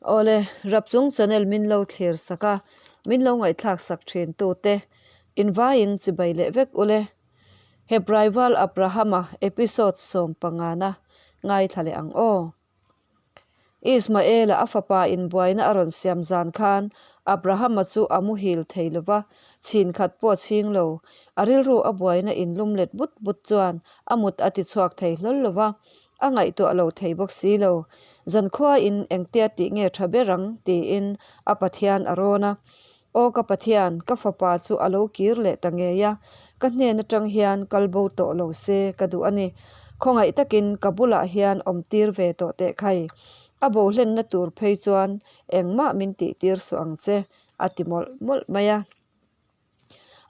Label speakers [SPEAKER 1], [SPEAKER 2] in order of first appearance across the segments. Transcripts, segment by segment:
[SPEAKER 1] Awle, Rapchung channel min lo thlir sak a, min lo ngaihthlak sak thin tute invaiin chibai leh vek ule. Hebraival Abrahama episode sawmpangana ngaithla leh ang aw. Ismaela a fapa inbuaina a rawn siam zan khan Abrahama chu a muhil thei lo va, chhin khat pawh a chhing lo. A rilru a buaina inlum let but but chuan a mut a ti chhuak thei hlawl lo va, a ngaihtuah lo thei bawk si lo. Zankhuain engtia tih nge tha ber ang? tiin a Pathian a rawn a. Aw ka Pathian, ka fapa chu a lo kir leh ta ngei a, ka hnen atang hian kal bo tawh lo se ka duh a ni. Khawngaih takin ka bulah hian awm tir ve tawh teh khai. A bo hlenna tur phei chuan engmah min tih tir suh ang che, a ti mawlh mawlh mai a.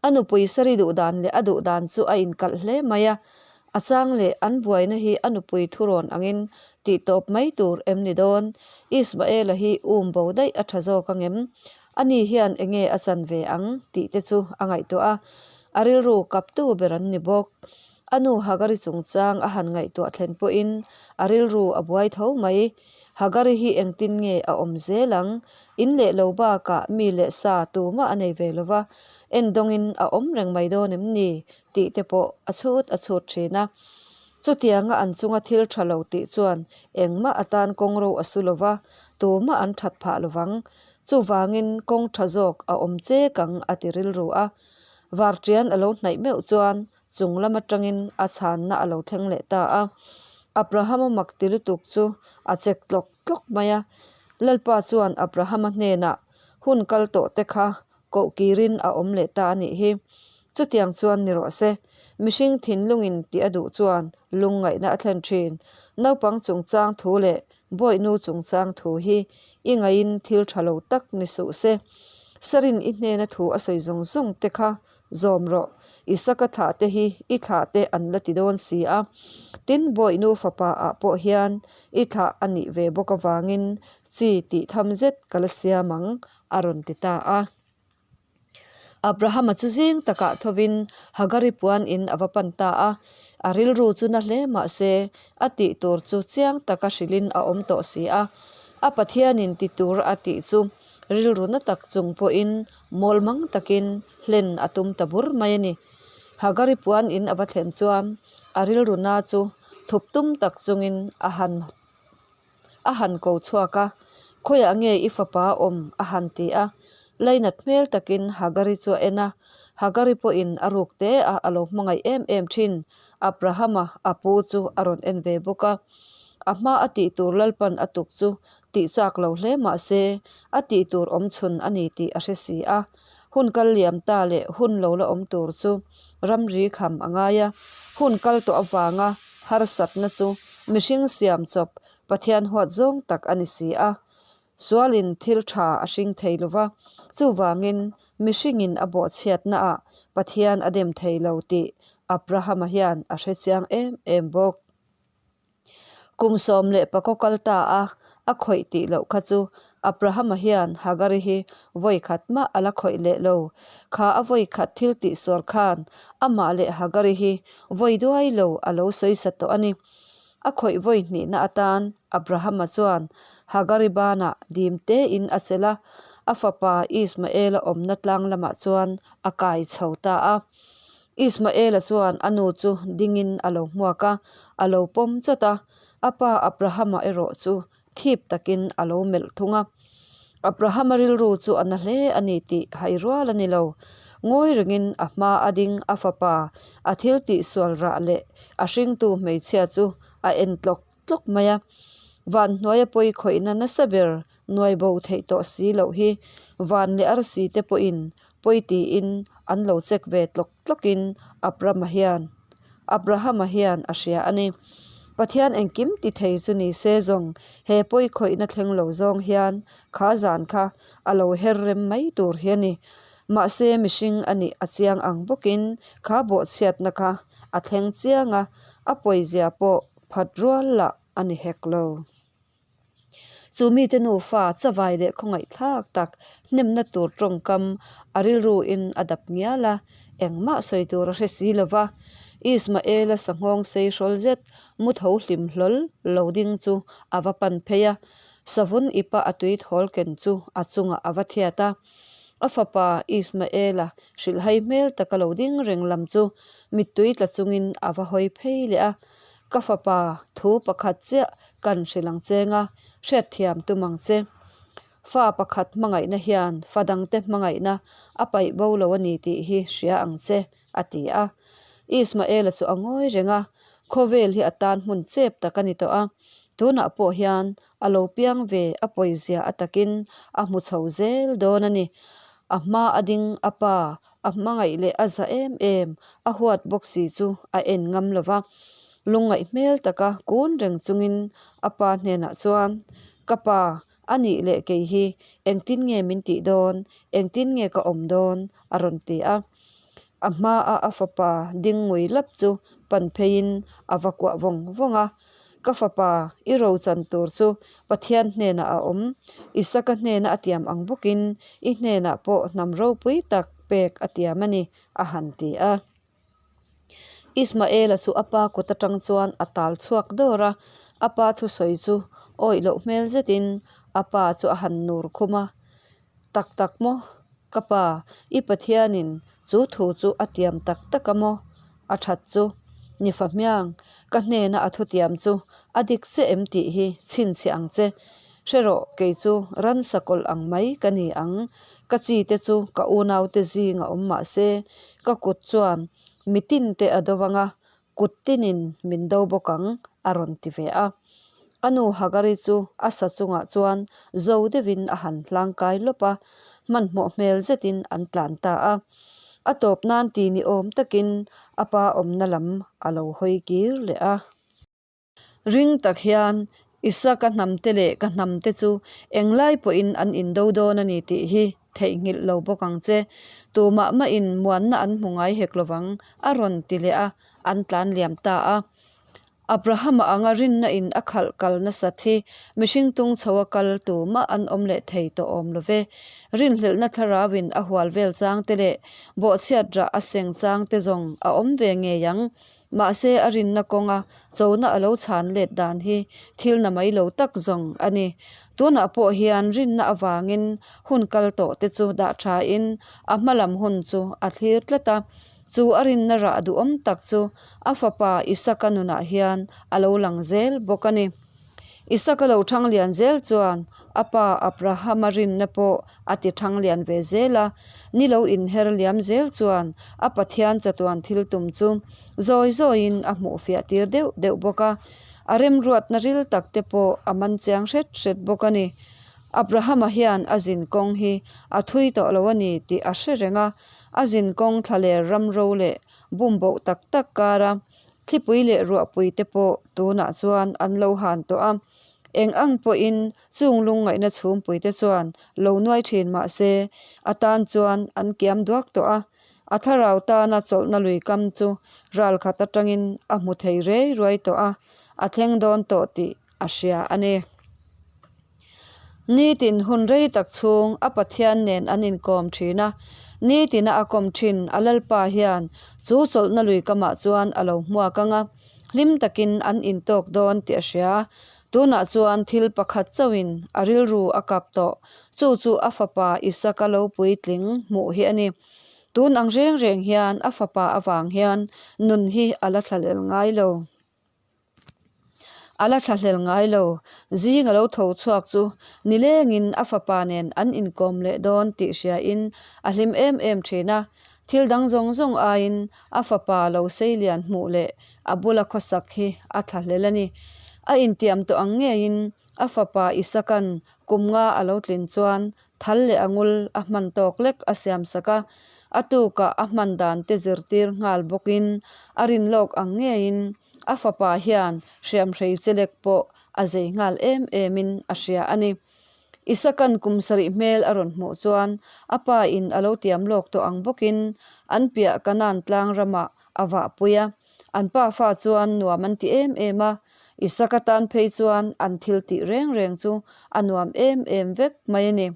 [SPEAKER 1] A nupui sari duh dan leh a duh dan chu a inkalh hle mai a, a chang leh an buaina hi a nupui thurawn angin tih tawp mai tur em ni dawn? Ismaela hi um bo daih a tha zawk angem? Ani hian enge a chan ve ang tih te chu a ngaihtuah a, a rilru kaptu ber an ni bawk. A nu Hagari chungchang a han ngaihtuah thlen pawhin a rilru a buai tho mai. Hagari hi engtin nge a awm zel ang? In leh lo bakah mi leh sa tumah a nei ve lo va, endawngin a awm reng mai dawn em ni? tih te pawh a chhut a chhut thin a. Chutianga an chunga thil tha lo tih chuan engmah atan kawng ro a su lo va, tumah an that phah lo vang. Chuvangin kawng tha zawk a awm chek ang a ti rilru a. Vartian a lo hnaih meuh chuan chung lam atangin a chhanna a lo thleng leh ta a. Abrahama mak ti lutuk chu a chek tlawk tlawk mai a. Lalpa chuan Abrahama hnenah hun kal tawh te kha koh kirin a awm leh ta a nih hi. Chutiang chuan ni rawh se, mihring thinlungin tih a duh chuan lungngaihna a thlen thin. Naupang chungchang thu leh Bawihnu chungchang thu hi i ngaihin thil tha lo tak ni suh se. Sarin i hnena thu a sawi zawng zawng te kha zawm rawh. Isaka thlah te hi i thlah te an la ti dawn si a. Tin, Bawihnu fapa ah pawh hian i thlah a nih ve bawk avangin chi tih tham zet ka la siam ang, a rawn ti ta a. Abrahama chu zing takah thovin Hagari puan in a va pan ta a, a rilru chu na hle mah se a tih tur chu chiang taka hrilhin a awm tawh si a. A Pathianin ti tur a tih chu rilru na tak chung pawhin mawl mang takin hlen a tum ta bur mai a ni. Hagari puan in a va thlen chuan a rilru na chu thup tum tak chungin a han A han ko chhuak a, Khawiah nge i fapa awm? a han ti a. Lainat hmel takin Hagari chu a en a, Hagari pawhin a ruk te a a lo hmangaih em em thin. Abrahama a pu chu a rawn en ve bawk a. A hma a tih tur Lalpan a tuk chu tih chak lo hle mah se, a tih tur awm chhun a ni tih a hre si a. Hun kal liam ta leh hun lo la awm tur chu ramri kham a ngai a, hun kal tawh avanga harsatna chu mihring siam chawp Pathian huat zawng tak a ni si a. Sualin thil tha a hring thei lo va, chuvangin mihringin a bawhchhiatnaah Pathian a dem thei lo tih Abrahama hian a hre chiang em em bawk. Kum 11 kal ta a, a khawih tih loh kha chu Abrahama hian Hagari hi vawi khat mah a la khawih leh lo. Kha a vawi khat thil tih sual khan amah leh Hagari hi vawi duai lo a lo sawi sa tawh a ni. A khawih vawi hnihna atan Abrahama chuan Hagari banah dim tein a chelh a, a fapa Ismaela awmna tlang lamah chuan a kai chho ta a. Ismaela chuan a nu chu dingin a lo hmuak a, a lo pawm chawt a, a pa Abrahama erawh chu thip takin a lo melh thung a. Abrahama rilru chu a na hle a ni tih hai rual a ni lo. Ngawi rengin a hma a ding a fapa, a thil tih sual rah leh a hringtu hmeichhia chu a en tlawk tlawk mai a. Van hnuaia pawi khawihna nasa ber nuai bo theih tawh si loh hi van leh arsi te pawhin pawi tiin an lo check ve tlawk tlawkin Abrahama hian Abrahama hian a hria a ni. Pathian engkim ti thei chu ni se zawng he pawi khawihna thleng lo zawng hian kha zan kha a lo her rem mai tur hi a ni. Mahse mihring a nih a chiang ang bawkin kha bawhchhiatna kha a thleng chiang a, a pawizia pawh phat rual lah a ni hek lo. Chu mite nufa chavai leh khawngaihthlak tak hnemna tur tawngkam a rilruin a dap ngial a, engmah sawi tur a hre si lo va. Ismaela sanghawng sei hrawl zet mu tho hlim hlawl lo ding chu a va pan phei a. Savun ipa a tui thawl ken chu a chungah a va thiat a. A fapa Ismaela hrilhhai hmel taka lo ding reng lam chu mittui tla chungin a va hawi phei leh a. Ka fapa, thu pakhat chiah kan hrilh ang cheng a, hriatthiam tum ang che. Fa pakhat hmangaihna hian fa dangte hmangaihna a paih bo lo a ni tih hi hria ang che, a ti a. Ismaela chu a ngawi reng a, khawvel hi a tan hmun chep tak a ni tawh a, tunah pawh hian a lo piang ve a pawizia a takin a hmu chho zel dawn a ni. A hma a ding a pa, a hmangaih leh a za em em, a huat bawk si chu a en ngam lo va. Lungngaih hmel taka kun reng chungin a pa hnenah chuan, Ka pa, A nih leh kei hi engtin nge min tih dawn, engtin nge ka awm dawn? a rawn ti a. A hmaa a fapa ding ngui lap chu pan pheiin a va kuah vawng vawng a. Ka fapa, i ro chan tur chu Pathian hnenah a awm. Isaka hnena a tiam ang bawkin i hnenah pawh hnam ropui tak pek a tiam a ni, a han ti a. Ismaela chu a pa kut atang chuan a tal chhuak dawr a, a pa thusawi chu awih loh hmel zetin a pa chu a han nur khum a, Tak tak maw? Ka pa, i Pathianin chu thu chu a tiam tak tak a maw? A that chu, Ni fa hmiang, ka hnena a thutiam chu a dik che em tih hi chhinchhiah ang che. Hre rawh, kei chu ransa kawlh ang mai ka ni ang. Ka chi te chu ka unaute zing a awm mah se, ka kut chuan mi tin te a do ang a, kut tinin min do bawk ang, a rawn ti ve a. A nu Hagari chu a sa chungah chuan zo deuhin a han hlangkai lawp a, hmanhmawh hmel zetin an tlan ta a. A tawp nan ti ni awm takin a pa awmna lam a lo hawi kir leh a. Ring tak hian Isaka hnamte leh ka hnamte chu englai pawhin an indo dawn a ni tih hi theihnghilh lo bawk ang che. Tumah mahin muanna an hmu ngai hek lovang, a rawn ti leh a, an tlan liam ta a. Abrahama anga rinna in a khalh kal nasat hi mihring tung chho a kal tumah an awm leh thei tawh awm lo ve. Rinhlelhna thlarauin a hual vel chang te leh bawhchhiat rah a seng chang te zawng a awm ve ngei ang. Mahse a rinna kawnga chona a lo chhan let dan hi thil na mai lo tak zawng a ni. Tunah pawh hian rinna avangin hun kal tawh te chu dah tha in a hma lam hun chu a thlir tlat a. Chu a rinna rah duhawm tak chu a fapa Isaka nunah hian a lo lang zel bawk a ni. Isaka lo thang lian zel chuan a pa Abrahama rinna pawh a ti thang lian ve zel a, ni lo inher liam zel chuan a Pathian chatuan thil tum chu zawi zawiin a hmuh fiah tir deuh deuh bawk a, a remruatna ril tak te pawh a man chiang hret hret bawk a ni. Abrahama hian a zin kawng hi a thui tawh lo a ni tih a hre reng a, a zin kawng thlaler ramro leh bumboh tak tak kara Thlipui leh ruahpui te pawh tunah chuan an lo han tawh a, eng ang pawhin chung lungngaihna chhungpui te chuan lo nuai thin mah se a tan chuan an kiam duak tawh a, a thlarau tana chawlhna lui kam chu ral khat atangin a hmu thei rei ruai tawh a, a thleng dawn tawh tih a hria a ni. Nitin hun rei tak chhung a Pathian nen an inkawm thin a, nitina a kawm thin a Lalpa hian chu chawlhna lui kamah chuan a lo hmuak ang a, hlim takin an intawk dawn tih a hria. Tunah chuan thil pakhat chauhin a rilru a kap tawh, chu chu a fapa Isaka lo puitling hmuh hi a ni. Tun ang reng reng hian a fapa avang hian nun hi a la thlalel ngai lo. A la thlahlel ngai lo. Zing a lo tho chhuak chu nilengin a fapa nen an inkawm leh dawn tih hriain a hlim em em thin a. Thil dang zawng zawng aiin a fapa lo seilian hmuh leh a bula khawsak hi a thlahlel a ni. A intiam tawh ang ngeiin a fapa Isaka'n kum nga a lo tlin chuan Thal leh a ngul a hman tawk lek a siam sak a, a tukah a hman dan te zirtir nghal bawkin a rin lawk ang ngeiin a fapa hian hriamhrei chelek pawh a zei nghal em emin a hria a ni. Isaka'n kum sarih hmel a rawn hmuh chuan a pa in a lo tiam lawk tawh ang bawkin an piah Kanaan tlang ramah a vahpui a, an pafa chuan nuam an ti em em a, Isaka tan phei chuan an thil tih reng reng chu a nuam em em vek mai a ni.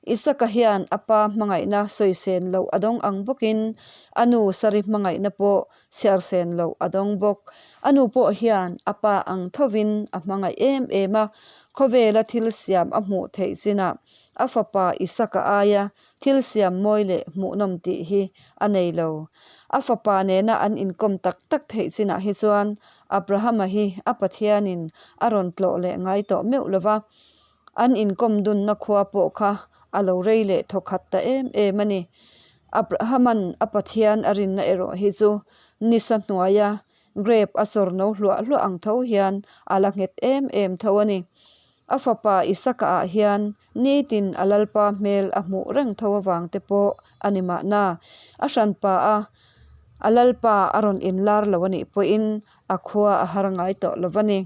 [SPEAKER 1] Isaka hian a pa hmangaihna sawisen loh a dawng ang bawkin a nu Sari hmangaihna pawh chhiarsen loh a dawng bawk. A nu pawh hian a pa ang thovin a hmangaih em em a, khawvela thil siam a hmuh theih chinah a fapa Isaka aia thil siam mawi leh hmuhnawm tih hi a nei lo. A fapa nena an inkawm tak tak theih chinah hi chuan Abrahama hi a Pathianin a rawn tlawh leh ngai tawh meuh lo va, An inkawm dunna khua pawh kha a lo rei leh thawkhat ta em em a ni. Abrahaman a Pathian a rinna erawh hi chu nisa hnuaia grape a chawr no hluah hluah ang tho hian a la nghet em em tho a ni. A fapa Isaka ah hian nitin a Lalpa hmel a hmuh reng tho avang te pawh a ni mahna. A hranpa a a Lalpa a rawn inlar lo a nih pawhin a khua a har ngai tawh lo va ni.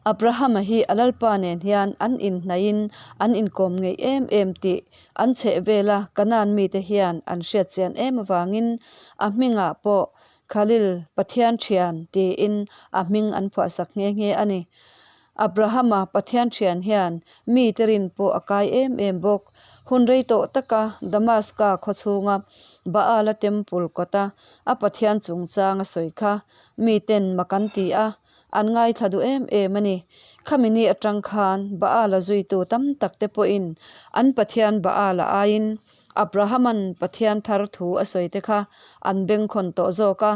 [SPEAKER 1] Abrahama hi a Lalpa nen hian an inhnaihin an inkawm ngei em em tih an chheh vela Kanaan mite hian an hriat chian em avangin a hmingah pawh Khalil, Pathian thian, tiin a hming an phuahsak nghe nghe a ni. Abrahama Pathian thian hian mite rin pawh a kai em em bawk. Hun rei tawh taka Damaska khaw chhunga Baala Temple kawta a Pathian chungchang a sawi kha Miten mak an ti a, an ngaithla duh em em a ni. Khami ni atang khan Baala zuitu tam tak te pawhin an Pathian Baala aiin Abrahama'n Pathian thar thu a sawi te kha an bengkhawn tawh zawk a.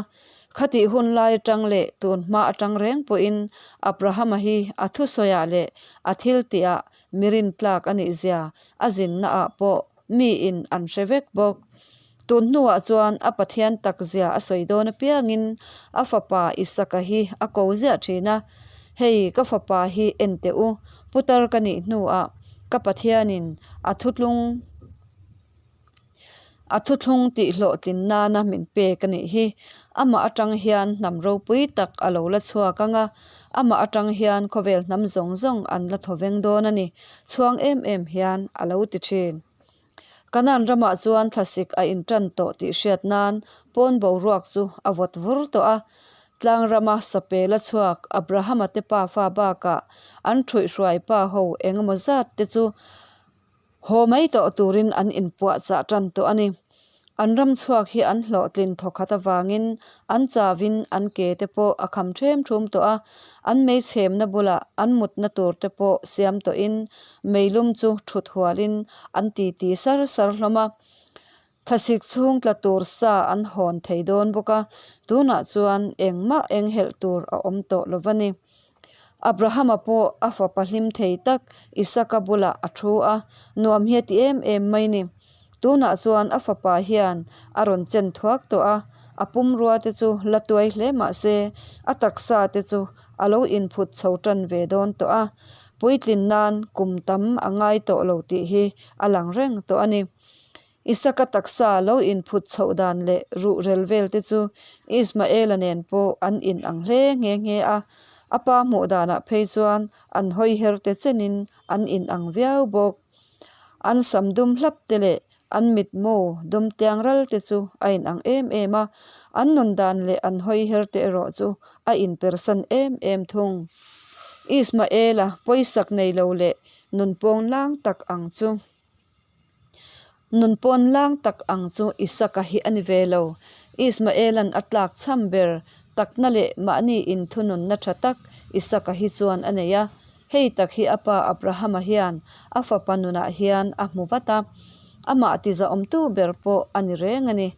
[SPEAKER 1] Khatih hun lai atang leh tun hma atang reng pawhin Abrahama hi a thusawiah leh a thiltihah mi rintlak a nih zia a zinnaah pawh miin an hre vek bawk. Tun hnuah chuan a Pathian tak zia a sawi dawn apiangin a fapa Isaka hi a ko ziah thin a, Hei ka fapa hi en teh u, putar ka nih hnuah ka Pathianin a thutlung a thuthlung tih hlawhtlin nana min pek a nih hi. Amah atang hian hnam ropui tak a lo la chhuak ang a, amah atang hian khawvel hnam zawng zawng an la thaw veng dawn a ni. Chhuang em em hian a lo ti thin. Kanan ramah chuan thlasik a intan tawh tih hriat nan pawn boruak chu a vawt vur tawh a. Tlang rama sapel a chhuak Abrahama te pafa bakah an thuihhruai pa ho engemaw zat te chu Haw mai tawh turin an inpuahchah tan tawh a ni. An ram chhuak hi an hlawhtlin thawkhat avangin an chavin an ke te pawh a kham ṭhem ṭhum tawh a, an meichhemna bulah an mutna tur te pawh siam tawhin meilum chu ṭhut hualin an titi sar sar hlawm a. Thlasik chhung tla tur sa an hawn thei dawn bawk a, tunah chuan engmah enghelh tur a awm tawh lo va ni. Abrahama pawh a fapa hlim thei tak Isaka bulah a thu a, nuam hi a ti em em mai ni. Tunah chuan a fapa hian a rawn chen thuak tawh a, a pumrua te chu la tuai hle mah se a taksa te chu a lo inphut chho tan ve dawn tawh a, puitlin nan kum tam a ngai tawh lo tih hi a lang reng tawh a ni. Isaka taksa lo inphut chhoh dan leh ruhrel vel te chu Ismaela nen pawh an in ang hle nghe nghe a, a pa hmuh danah phei chuan an hawi her te chenin an in ang viau bawk. An sam dum hlap te leh an mitmu dum tiang ral te chu a in ang em em a, an nun dan leh an hawi her te erawh chu a inpersan em em thung. Ismaela pawisak nei lo leh nunpawng lang tak ang chu. Nun pawn lang tak ang chu Isaka hi a ni ve lo. Ismaela'n a tlak chham ber takna leh mahni inthununna tha tak Isaka hi chuan a nei a. Hei tak hi a pa Abrahama hian a fapa nunah hian a hmu vat a. Amah tizaawmtu ber pawh a ni reng a ni.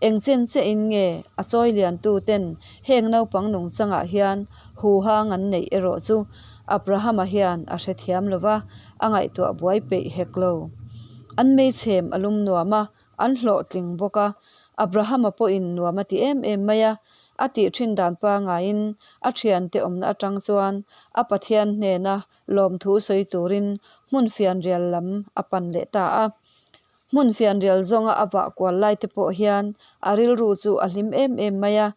[SPEAKER 1] Eng chen chiahin nge a chawi liantuten heng naupang nungchangah hian huhang an neih erawh chu Abrahama hian a hrethiam lo va, a ngaihtuah buai peih hek lo. An meichhem a lum nuam a, an hlawhtling bawk a. Abrahama pawhin nuam a ti em em mai a, a tih thin dan pangaiin a thiante awmna atang chuan a Pathian hnena lawmthu sawi turin hmun fianrial lam a pan leh ta a. Hmun fianrial zawnga a vah kual lai te pawh hian a rilru chu a hlim em em mai a,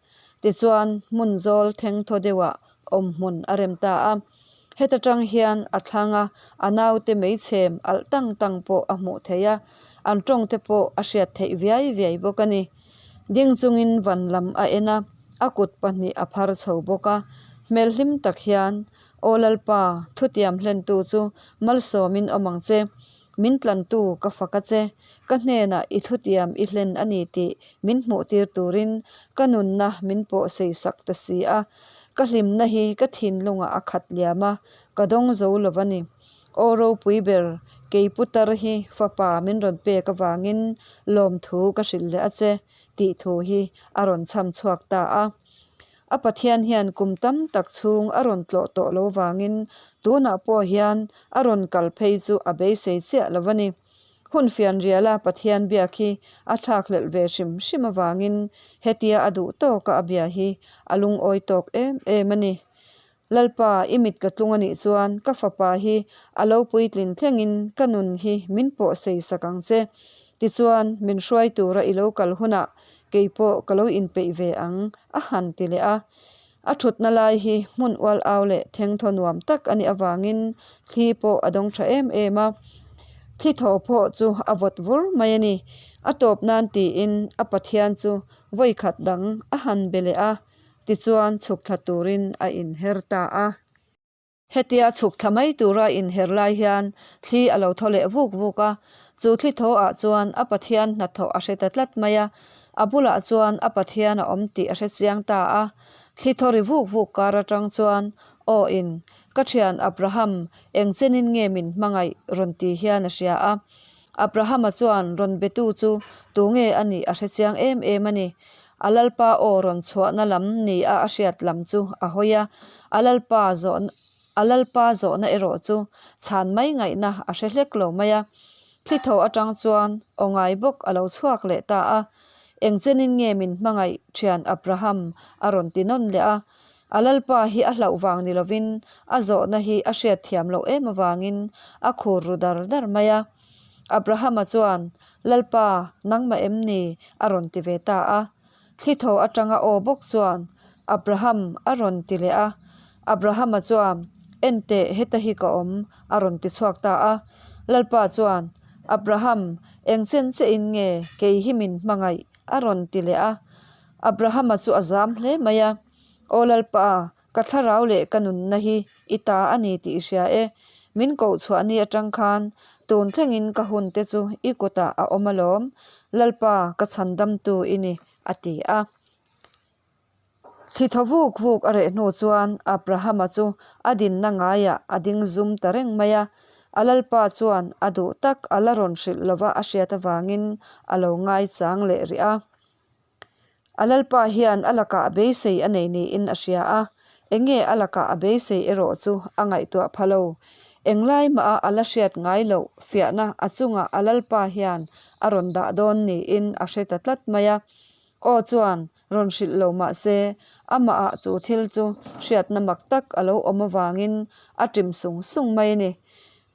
[SPEAKER 1] tichuan hmun zawl theng thaw deuhah awm hmun a rem ta a. Heta tang hian a thlang a, a naute meichhem alh tang tang pawh a hmuh theih a, an tawng te pawh a hriat theih viai viai bawk a ni. Ding chungin van lam a en a, a kut pahnih a phar chho bawk a, hmel hlim tak hian, Aw Lalpa, thutiam hlentu chu malsawmin awm ang che. Min tlantu ka fak a che, ka hnenah i thutiam i hlen a ni tih min hmuhtir turin ka nunna min pawh sei sak ta si a. Ka hlimna hi ka thinlungah a khat liam a, ka dawng zo lo a ni. Aw ropui ber, kei putar hi fapa min rawn pek avangin lawmthu ka hrilh leh a che tih thu hi a rawn chham chhuak ta a. A Pathian hian kum tam tak chhung a rawn tlawh tawh lo vangin tunah pawh hian a rawn kal phei chu a beisei chiah lo a ni. Hun fianriala Pathian biak hi a thlakhlelh ve hrim hrim avangin hetia a duh tawka a bia hi a lungawi tawk em em a ni. Lalpa, i mit ka tlung a nih chuan ka fapa hi a lo puitlin thlengin ka nun hi min pawh sei sak ang che. Tichuan, min hruai tura i lo kal hunah kei pawh ka lo inpeih ve ang, a han ti leh a. A thutna lai hi hmun ual au leh thengthaw nuam tak a nih avangin thli pawh a dawng tha em em a. Thli thaw pawh chu a vawt vur mai a ni. A tawp nan tiin a Pathian chu vawikhat dang a han be leh a. Tichuan chhuk thla turin a inher ta a. Hetia chhuk thla mai tura inher lai hian thli a lo thaw leh vuk vuk a, chu thli thaw ah chuan a Pathian hnathawh a hre ta tlat mai a, a bulah chuan a Pathian a awm tih a hre chiang ta a. Thli thaw ri vuk vuk kar atang chuan aw in, Ka thian Abraham, eng chenin nge min hmangaih? rawn ti hian a hria a. Abrahama chuan rawn betu chu tunge a nih a hre chiang em em a ni. A lalpa aw rawn chhuahna lam ni a a hriat lam chu a hawi a, a lalpa zawh a lalpa zawhna erawh chu chhan mai ngaihna a hre hlek lo mai a. Thli tho atang chuan aw ngai bawk a lo chhuak leh ta a, Eng chenin nge min hmangaih thian Abraham a rawn ti nawn leh a. A lalpa hi a hlauh vang ni lovin a zawhna hi a hriat thiam loh em avangin a khur ru dar dar mai a. Abrahama chuan, Lalpa, nangmah em ni? a rawn ti ve ta a. Thli tho atanga aw bawk chuan, Abraham, a rawn ti leh a. Abrahama chuan, En teh, heta hi ka awm, a rawn ti chhuak ta a. Lalpa chuan, Abraham, eng chen chein nge kei hi min hmangaih? a rawn ti leh a. Abrahama chu a zam hle mai a, Aw Lalpa, Ka thlarau leh ka nunna hi i ta a ni tih i hria e. Min koh chhuah ni atang khan tun thlengin ka hun te chu i kutah a awm alawm. Lalpa, ka chhandamtu i ni, a ti a. Thli thaw vuk vuk a reh hnu chuan Abrahama chu a dinna ngaiah a ding zum ta reng mai a. A Lalpa chuan a duh tak a la rawn hrilh lova a hriat avangin a lo ngaichang leh rih a. A lalpa hian a lakah a beisei a nei niin a hria a, enge a lakah a beisei erawh chu a ngaihtuah pha lo. Englai maha a la hriat ngai loh fiahna a chungah a lalpa hian a rawn dah dawn niin a hre ta tlat mai a. Aw chuan rawn hrilh lo mah se, amahah chu thil chu hriatna mak tak a lo awm avangin a ṭim sung sung mai a ni.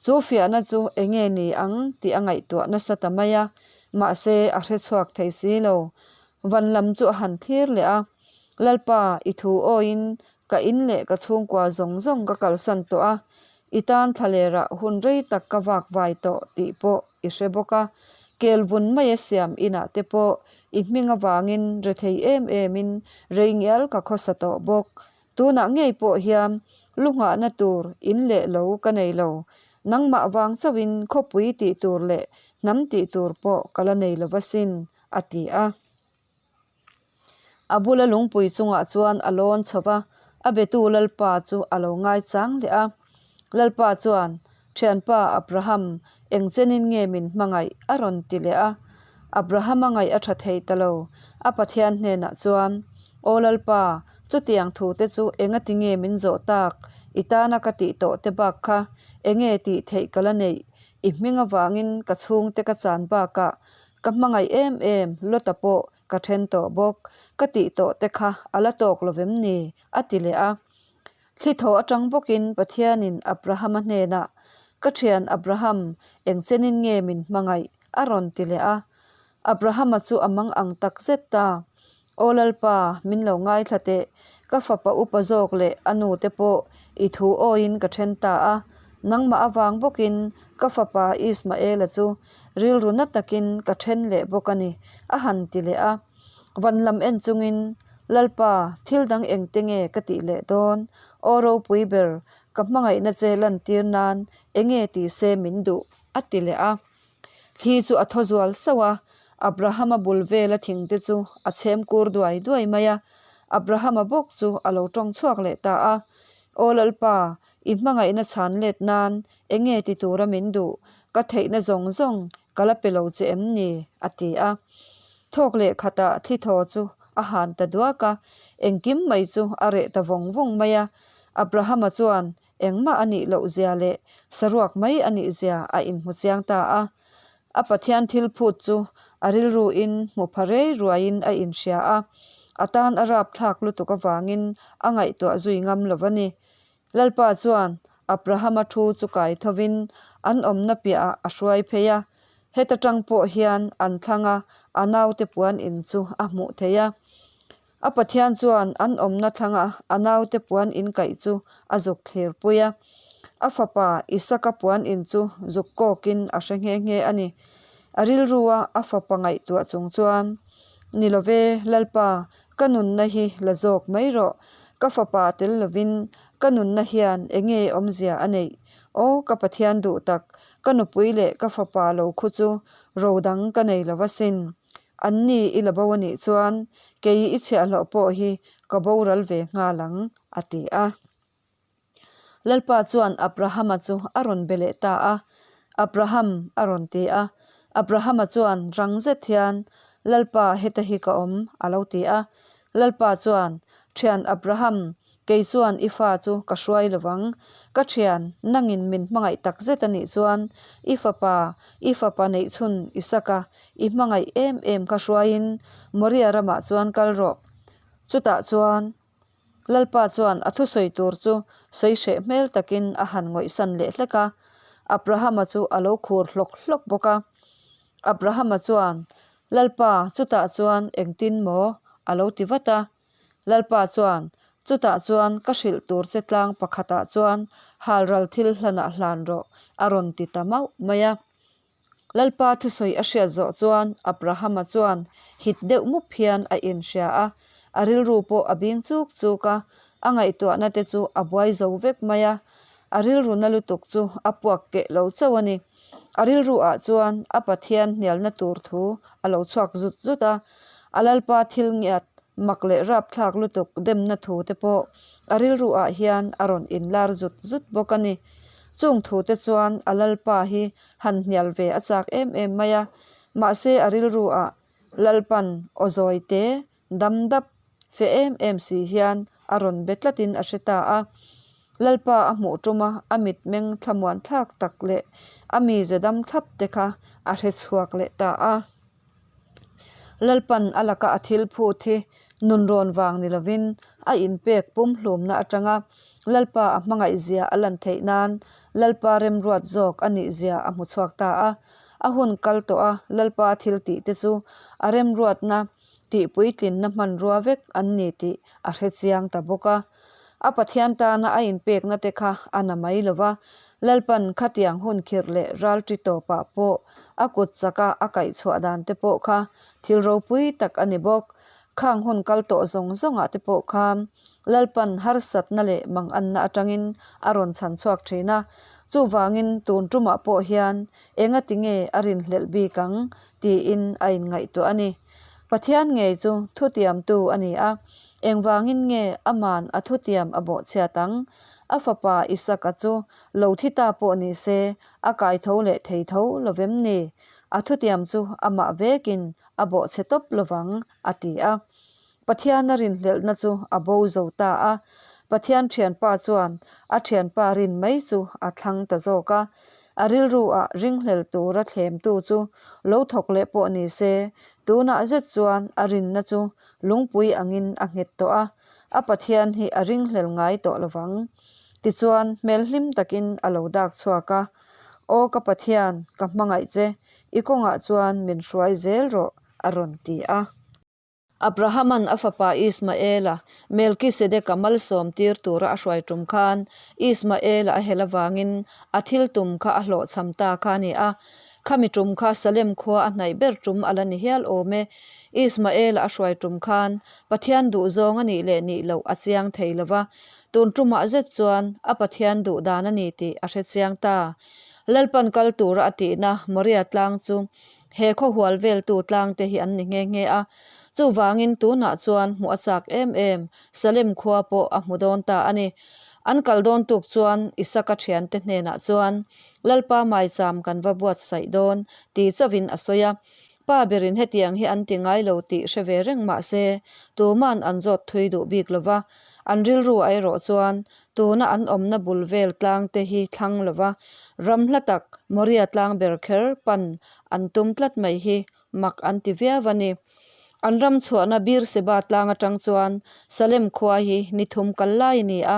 [SPEAKER 1] Chu fiahna chu enge ni ang tih a ngaihtuah nasa ta mai a. Mahse, a hre chhuak thei si lo. Van lam chu a han thlir leh a, Lalpa, i thu awiin ka in leh ka chhungkua zawng zawng ka kalsan tawh a, i tan thlalerah hun rei tak ka vak vai tawh tih pawh i hre bawk a. Kel vun maia siam inah te pawh i hming avangin rethei em emin rei ngial ka khawsa tawh bawk. Tunah ngei pawh hian lu nghahna tur in leh lo ka nei lo. Nangmah vang chauhin khawpui tih tur leh hnam tih tur pawh ka la nei lo va sin, a ti a. A bula lungpui chungah chuan a lawn chho va, a betu Lalpa chu a lo ngaichang leh a. Lalpa chuan, Thianpa Abraham, eng chenin nge min hmangaih? a rawn ti leh a. Abrahama ngaih a tha thei ta lo. A Pathian hnenah chuan, Aw Lalpa, chutiang thute chu engati nge min zawh tak? I tana ka tih tawh te bak kha enge tih theih ka la neih? I hming avangin ka chhungte ka chan bakah ka hmangaih em em, Lota pawh ka then tawh bawk. Ka tih tawh te kha a la tawk lo vem ni? a ti leh a. Thli thaw atang bawkin Pathianin Abrahama hnenah, Ka thian Abraham, eng chenin nge min hmangaih? a rawn ti leh a. Abrahama chu a mang ang tak zet ta. Aw Lalpa, min lo ngaithla teh. Ka fapa upa zawk leh a nu te pawh i thu awiin ka then ta a. Nangmah avang bawkin ka fapa Ismaela chu rilru na takin ka then leh bawk a ni, a han ti leh a. Van lam en chungin, Lalpa, thil dang engte nge ka tih leh dawn? Aw ropui ber, Ka hmangaihna che lantir nan enge ti se min duh? a ti leh a. Thli chu a thaw zual sauh a, Abrahama bul vela thingte chu a chhem kur duai duai mai a. Abrahama bawk chu a lo tawng chhuak leh ta a, Aw Lalpa, i hmangaihna chhan let nan enge ti tura min duh? Ka theihna zawng zawng ka la pe lo che em ni? a ti a. Thawk leh khatah thli thaw chu a han ta duak a, engkim mai chu a reh ta vawng vawng mai a. Abrahama chuan engmah a nih loh zia leh saruak mai a nih zia a inhmu chiang ta a. A Pathian thil phut chu a rilruin hmu pha rei ruaiin a inhria a, a tan a rapthlak lutuk avangin a ngaihtuah zui ngam lo a ni. Lalpa chuan Abrahama thu chu kai thovin an awmna piahah a hruai phei a, heta tang pawh hian an thlang a, a naute puan in chu a hmuh theih a. A Pathian chuan an awmna thlanga a naute puan in kaih chu a zuk thlir pui a, a fapa Isaka puan in chu zuk kawkin a hre nghe nghe a ni. A rilrua a fapa ngaihtuah chung chuan, Ni love, Lalpa, ka nunna hi la zawk mai rawh. Ka fapa tel lovin ka nunna hian enge awmzia a neih? Aw, ka Pathian duh tak, ka nupui leh ka fapa lo khu chu ro dang ka nei lo asin. An ni i la bo a nih chuan kei i chhiahhlawh pawh hi ka boral ve nghal ang, a ti a. Lalpa chuan Abrahama chu a rawn be leh ta a, Abraham, a rawn ti a. Abrahama chuan rang zet hian, Lalpa, heta hi ka awm, a lo ti a. Lalpa chuan, Thian Abraham, kei chuan i fa chu ka hruai lo vang. Ka thian, nangin min hmangaih tak zet a nih chuan, i fapa, i fapa neihchhun Isaka i hmangaih em em kha hruaiin Moria ramah chuan kal rawh. Chutah chuan. Lalpa chuan a thusawi tur chu sawi hreh hmel takin a han ngawihsan leh hlek a, Abrahama chu a lo khur hlawk hlawk bawk a. Abrahama chuan, Lalpa, chutah chuan engtin maw? a lo ti vat a. Lalpa chuan, Chutah chuan ka hrilh tur che tlang pakhatah chuan halral thil hlanah hlan rawh, a rawn ti ta mauh mai a. Lalpa thusawi a hriat zawh chuan Abrahama chuan hit deuh mup hian a inhria a, a rilru pawh a bing chuk chuk a, a ngaihtuahna te chu a buai zo vek mai a, a rilru na lutuk chu a puak keh lo chauh a ni. A rilru ah chuan a Pathian hnialna tur thu a lo chhuak zut zut a, a Lalpa thil ngiat mak leh rapthlak lutuk demna thu te pawh a rilru ah hian a rawn inlar zut zut bawk a ni. Chung thu te chuan a Lalpa hi han hnial ve a chak em em mai a, mahse a rilru ah Lalpan aw zawi te dam dap fe em em si hian a rawn be tlatin a hre ta a. Lalpa a hmuh tuma a mitmeng thlamuan thlak tak leh a mize dam thlap te kha a hre chhuak leh ta a. Lalpan a laka a thil phut hi nunrawn vang ni lovin a inpek pumhlumna atanga Lalpa a hmangaih zia a lan theih nan Lalpa remruat zawk a nih zia a hmu chhuak ta a. A hun kal tawh a Lalpa thil tih te chu a remruatna tih puitlinna hmanrua vek an ni tih a hre chiang ta bawk a. A Pathian tana a inpekna te kha a na mai lo va, Lalpan khatiang hun khirh leh ralṭi tawpah pawh a kut chaka a kaihchhuah dan te pawh kha thil ropui tak a ni bawk. Khang hun kal tawh zawng zawngah te pawh khan Lalpan harsatna leh manganna atangin a rawn chhan chhuak thin a, chuvangin tun tumah pawh hian engati nge a rinhlelh bik ang tiin a inngaihtuah a ni. Pathian ngei chu thutiamtu a ni a, engvangin nge aman a thutiam a bawhchhiat ang? A fapa Isaka chu lo thi ta pawh ni se, a kaitho leh thei tho lovem ni? A thutiam chu amah vekin a bawhchhe tawp lovang, a ti a. Pathiana rinhlelhna chu a bo zo ta a. Pathian thianpa chuan a thianpa rin mai chu a thlang ta zawk a. A rilru ah ringhlel tura thlemtu chu lo thawk leh pawh ni se, tunah zet chuan a rinna chu lungpui angin a nghet tawh a, a Pathian hi a ringhlel ngai tawh lovang. Tichuan hmel hlim takin a lo dak chhuak a, Aw ka Pathian, ka hmangaih che, i kawngah chuan min hruai zel rawh, a rawn ti a. Abrahama'n a fapa Ismaela Melkisedeka malsawm tir tura a hruai tum khan Ismaela a hel avangin a thil tum kha a hlawhchham ta kha a ni a. Khami tum kha Salem khua a hnaih ber tum a la ni hial awm e. Ismaela a hruai tum khan Pathian duhzawng a nih leh nih loh a chiang thei lo va, tun tumah zet chuan a Pathian duh dan a ni tih a hre chiang ta. Lalpan kal tura a tihna Moria tlang chu he khaw hual veltu tlang te hi an ni nghe nghe a, chuvangin tunah chuan hmuh a chak em em Salem khua pawh a hmu dawn ta a ni. An kal dawn tuk chuan Isaka thiante hnenah chuan Lalpa maicham kan va buatsaih dawn ti chauhin a sawi a. Pa berin hetiang hi an ti ngai lo tih hre ve reng mah se, tuman an zawt thui duh bik lo va. An rilru a erawh chuan tuna an awmna bul vel tlang te hi thlang lo va, ram hla tak Moria tlang ber kher pan an tum tlat mai hi mak an ti viau a ni. An ram chhuahna Beersheba tlang atang chuan Salem khua hi ni thum kal lai a ni a,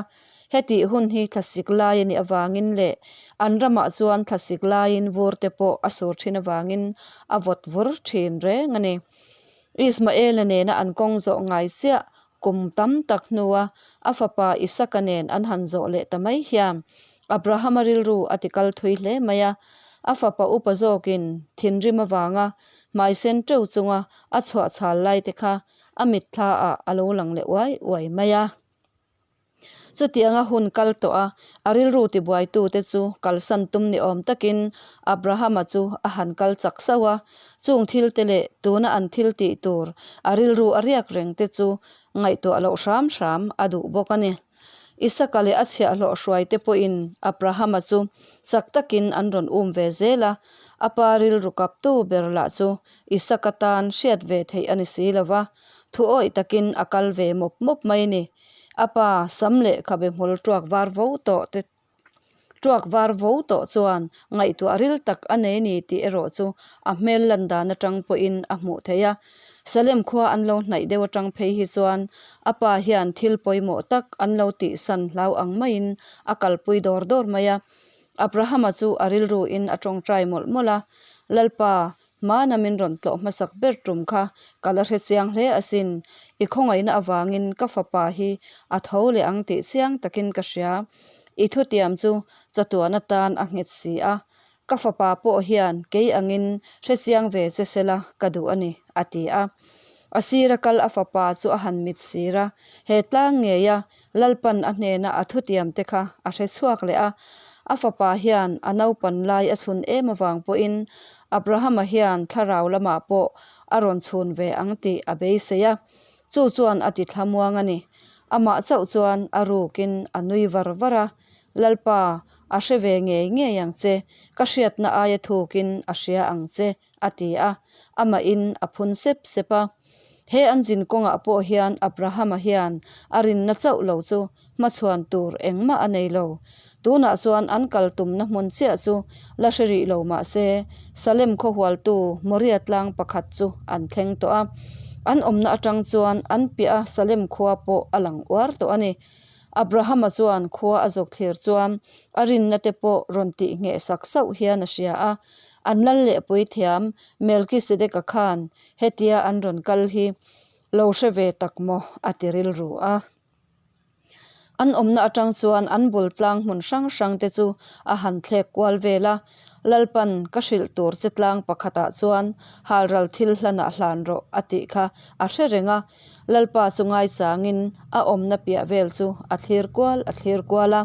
[SPEAKER 1] hetih hun hi thlasik lai a nih avangin leh an ramah chuan thlasik laiin vur te pawh a sur thin avangin a vawt vur thin reng a ni. Ismaela nena an kawng zawh ngai chiah kum tam tak hnua a fapa Isaka nen an han zawh leh ta mai hian Abrahama rilru a ti kal thui hle mai a, a fapa upa zawkin thinrim avanga hmai sen teuh chunga a chhuah chhal lai te kha a mitthla ah a lo lang leh uai uai mai a. Chutianga hun kal tawh a, a rilru tibuaitu te chu kalsan tum ni awm takin Abrahama chu a han kal chak sauh a, chung thil te leh tuna an thil tih tur a rilru a riak reng te chu ngaihtuah loh hram hram a duh bawk a ni. Isaka leh a chhiahhlawh hruai te pawhin Abrahama chu chak takin an rawn um ve zel a, a pa rilru kaptu ber lah chu Isaka tan hriat ve theih a ni si lo va, thu awih takin a kal ve mawp mawp mai a ni. A pa sam leh khabe hmul tuak var vo tawh te tuak var vo tawh chuan ngaihtuah ril tak a nei ni tih erawh chu a hmel lan dan atang pawhin a hmuh theih a. Salem khua an lo hnaih deuh atang phei hi chuan a pa hian thil pawimawh tak an lo tihsan hlau ang maiin a kalpui dawr dawr mai a. Abrahama chu a rilruin a tawngtai mawlh mawlh a, Lalpa, Hmana min rawn tlawh hmasak ber tum kha ka la hre chiang hle asin, i khawngaihna avangin ka fapa hi a tho leh ang tih chiang takin ka hria. I thutiam chu chatuan atan a nghet si a, ka fapa pawh hian kei angin hre chiang ve che sela ka duh a ni, a ti a. A sira kal a fapa chu a han mit sir a, he tlang ngeia Lalpan a hnena a thutiam te kha a hre chhuak leh a, a fapa hian a naupan lai a chhun em avang pawhin Abrahama hian thlarau lamah pawh a rawn chhun ve ang tih a beisei a, chu chuan a ti thlamuang a ni. Amah chauh chuan a rukin a nui var var a, Lalpa, a hre ve ngei ngei ang che, ka hriatna aia thukin a hria ang che, a ti a, amahin a phun sep sep a. He an zin kawngah pawh hian Abrahama hian a rinna chauh lo chu hmachhuan tur engmah a nei lo. Tunah chuan an kal tumna hmun chiah chu la hre rih lo mah se, Salem khawhualtu Moria tlang pakhat chu an thleng tawh a. An awmna atang chuan an piah a Salem khua pawh a lang uar tawh a ni. Abrahama chuan khua a zawk thlir chuan a rinna te pawh rawn tih ngheh sak sauh hian a hria a. An lal leh puithiam Melkisedeka khan Hetia an rawn kal hi lo hre ve tak maw a ti rilru a. An awmna atang chuan an bul tlang hmun hrang hrang te chu a han thlek kual vel a, Lalpan ka hrilh tur che tlang pakhatah chuan halral thil hlanah hlan rawh a tih kha a hre reng a. Lalpa chu ngaichangin a awmna piah vel chu a thlir kual a thlir kual a.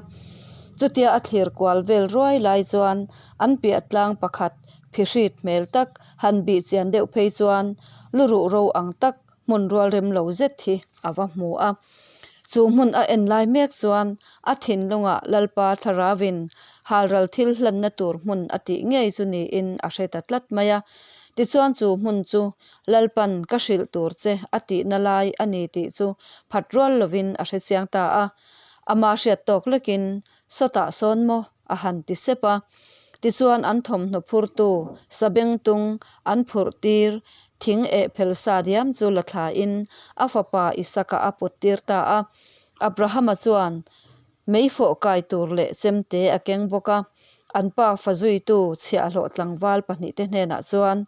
[SPEAKER 1] Chutia a thlir kual vel ruai lai chuan an piah tlang pakhat Phihrit hmel tak han bih chian deuh phei chuan lu ruh ro ang tak hmun rual rem lo zet hi a va hmu a. Chu hmun a en lai mek chuan a thinlungah Lalpa Thlaravin halral thil hlanna tur hmun a tih ngei chu niin a hre ta tlat mai a. Tichuan chu hmun chu Lalpan ka hrilh tur che a tihna lai a ni tih chu phat rual lovin a hre chiang ta a. Ama hriat tawk lekin sawtah sawn maw a han ti sep a. Tichuan an thawmhnaw phurtu sabengtung an phurh tir thing eh phel sa diam chu la thlain a fapa Isaka a put tir ta a. Abrahama chuan meifawh kai tur leh chemte a keng bawk a. An pa fa zuitu chhiahhlawh tlangval pahnihte hnenah chuan,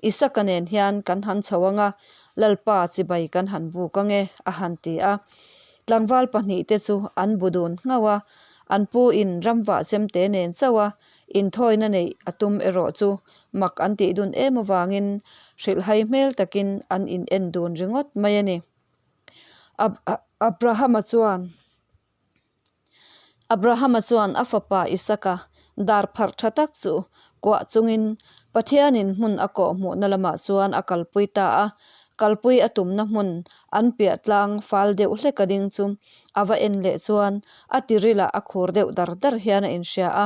[SPEAKER 1] Isaka nen hian kan han chho ang a, Lalpa chibai kan han buk ang e, a han ti a. Tlangval pahnihte chu an bu dun nghauh a, an pu in ramvah chemte nen chauh a. Inthawina neih a tum erawh chu mak an tih dun em avangin hrilhhai hmel takin an in en dun ringawt mai a ni. Abrahama chuan Abrahama chuan a fapa Isaka dar pharh tha tak chu kuah chungin Pathianin hmun a kawh hmuhna lamah chuan a kalpui ta a. Kalpui a tumna hmun an piah tlang fal deuh hlek a ding chu a va en leh chuan a tirilah a khur deuh dar dar hian a inhria a.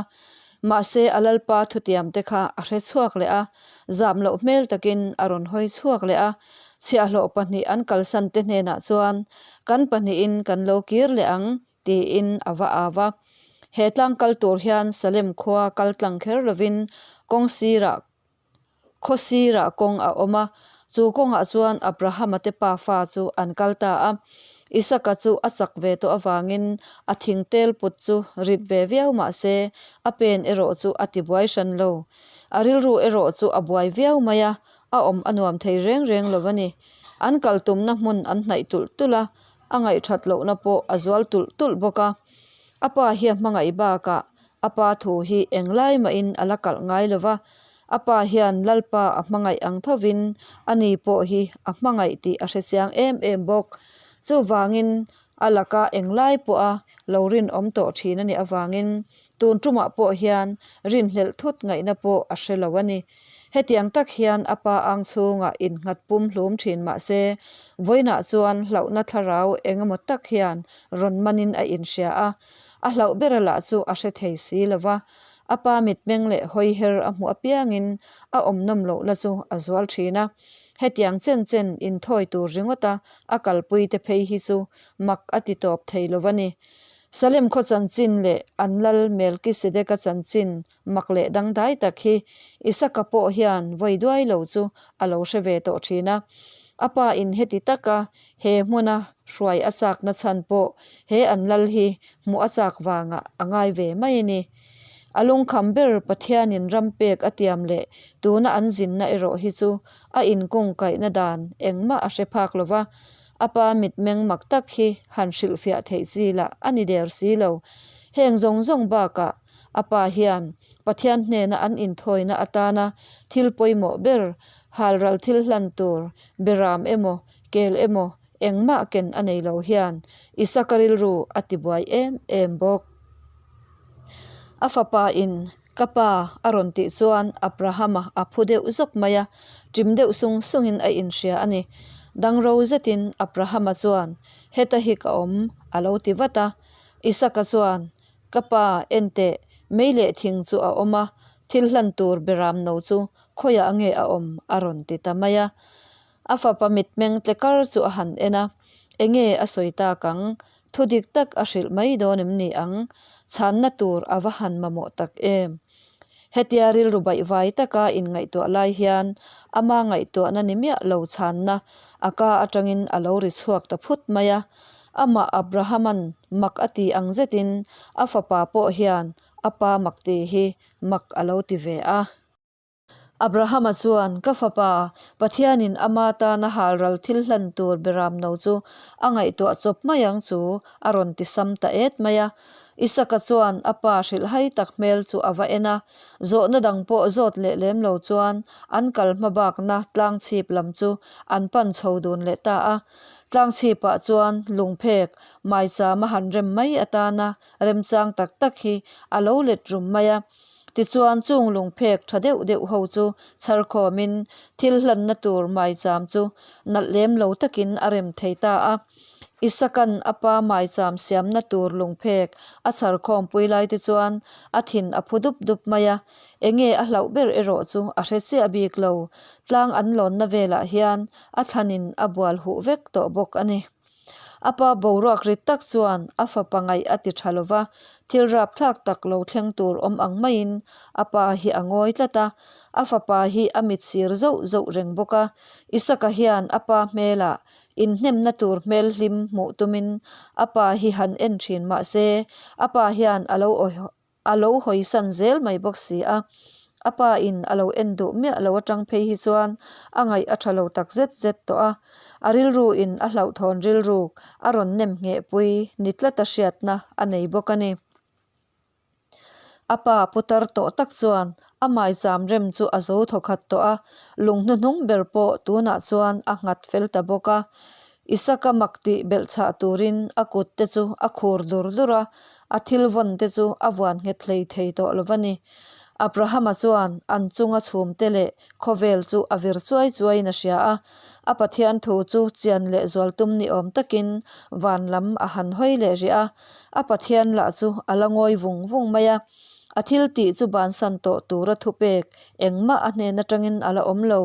[SPEAKER 1] Mahse a Lalpa thutiam te kha a hre chhuak leh a, zam loh hmel takin a rawn hawi chhuak leh a. Chhiahhlawh pahnih an kalsan te hnenah chuan, Kan pahnihin kan lo kir leh ang, tiin a va au a. He tlang kal tur hian Salem khua kal tlang kher lovin kawng sirah khaw sirah kawng a awm a, chu kawngah chuan Abrahama te pafa chu an kal ta a. Isaka chu a chak ve tawh avangin a thing tel put chu rit ve viau mah se a pen erawh chu a ti buai hran lo. A rilru erawh chu a buai viau mai a, a awm a nuam thei reng reng lo a ni. An kal tumna hmun an hnaih tulh tulh a, a ngaihthat lohna pawh a zual tulh tulh bawk a. A pa hi a hmangaih bakah a pa thu hi englai mahin a la kalh ngai lo va, a pa hian Lalpa a hmangaih ang thovin ani pawh hi a hmangaih tih a hrechiang em em bawk. Chuvangin a laka englai pawha lo rinawm tawh thin a nih avangin tun tumah pawh hian rinhlelh thut ngaihna pawh a hre lo a ni. Hetiang tak hian a pa ang chhungah innghat pum hlum thin mah se, vawiinah chuan hlauhna thlarau eng emaw tak hian rawn manin a inhria a, a hlauh bera lah chu a hre thei si lo va, a pa mitmeng leh hawiher a hmuh apiangin a awm nawm lohna chu a zual thin a. Hetiang chen chen inthawi tur ringawta a kalpui te phei hi chu mak a ti tawp thei lo va ni. Salem khaw chanchin leh an lal Melkisedeka chanchin Mak leh dangdai tak hi Isaka pawh hian vawi duai lo chu a lo hre ve tawh thin a. A pa in heti taka he hmuna hruai a chakna chhan pawh he an lal hi hmuh a chak vangah a ngai ve mai a ni. A lungkham ber Pathianin ram pek a tiam leh tuna an zinna erawh hi chu a inkungkaihna dan engmah a hre phak lo va, a pa mitmeng mak tak hi han hrilhfiah theih chi lah a ni der si lo. Heng zawng zawng bakah A pa hian Pathian hnena an inthawina atana thil pawimawh ber, halral thil hlan tur, beram emaw, kel emaw, engmah ken a nei lo hian Isaka rilru a tibuai em em bawk. A fapa in, Ka pa, a rawn tih chuan Abrahama a phu deuh zawk mai a, ṭim deuh sung sungin a inhria a ni. Dangro zetin Abrahama chuan, Heta hi ka awm, a lo ti vat a. Isaka chuan, Ka pa, en teh, mei leh thing chu a awm a, thil hlan tur beram no chu khawiah nge a awm? a rawn ti ta mai a. A fapa mitmeng tle kar chu a han en a, Enge a sawi tak ang? Thu dik tak a hrilh mai dawn em ni ang? Chhanna tur a va han mamawh tak em? Hetia rilru baihvai taka inngaihtuah lai hian ama ngaihtuahna ni miah lo chhanna a ka atangin a lo ri chhuak ta phut mai a. Amah Abrahama'n mak a ti ang zetin a fapa pawh hian a pa mak tih hi mak a lo ti ve a. Abrahama chuan, Ka fapa, Pathianin ama tana halral thil hlan tur beram no chu a ngaihtuah chawp mai ang chu, a rawn ti sam ta et mai a. Isaka chuan a pa hrilhhai tak hmel chu a va en a, zawhna dang pawh zawt leh lem lo chuan an kal hma bakna tlang chhip lam chu an pan chho dun leh ta a. Tlang chhipah chuan lungphek maicham a han rem mai atana remchang tak tak hi a lo let rum mai a. Tichuan chung lungphek tha deuh deuh ho chu chhar khawmin thil hlanna tur maicham chu nalh lem lo takin a rem thei ta a. Isakan a pa maicham siamna tur lungphek a chhar khawmpui lai te chuan a thin a phu dup dup mai a, enge a hlauh ber erawh chu a hre chiah bik lo. Tlang an lawnna velah hian a thlanin a bual huh vek tawh bawk a ni. A pa boruak rit tak chuan a fapa ngaih a ti tha lova, thil rapthlak tak lo thleng tur awm ang maiin a pa hi a ngawi tlat a, a fapa hi a mit sir zauh zauh reng bawk a. Isaka hian a pa hmelah inhnemna tur hmel hlim hmuh tumin a pa hi han en thin mah se a pa hian a lo A lo hawisan zel mai bawk si a, a pa in a lo en duh miah lo atang phei hi chuan a ngaih a tha lo tak zet zet tawh a, a rilru in a hlauhthawn rilruk a rawn nem ngheh pui ni tlat a hriatna a nei bawk a ni. A pa putar tawh tak chuan a maicham rem chu a zo thawkhat tawh a, lung hnuhnung ber pawh tunah chuan a nghat fel ta bawk a. Isaka mak tih belh chhah turin a kut te chu a khur dur dur a, a thil vawn te chu a vuan nghet hlei thei tawh lo va ni. Abrahama chuan an chunga chhum te leh khawvel chu a vir chuai chuaiin a hria a, a Pathian thu chu chian leh zual tum ni awm takin van lam a han hawi leh rih a, a Pathian lah chu a la ngawi vung vung mai a, a thil tih chu bansan tawh tura thupek engmah a hnen atangin a la awm lo.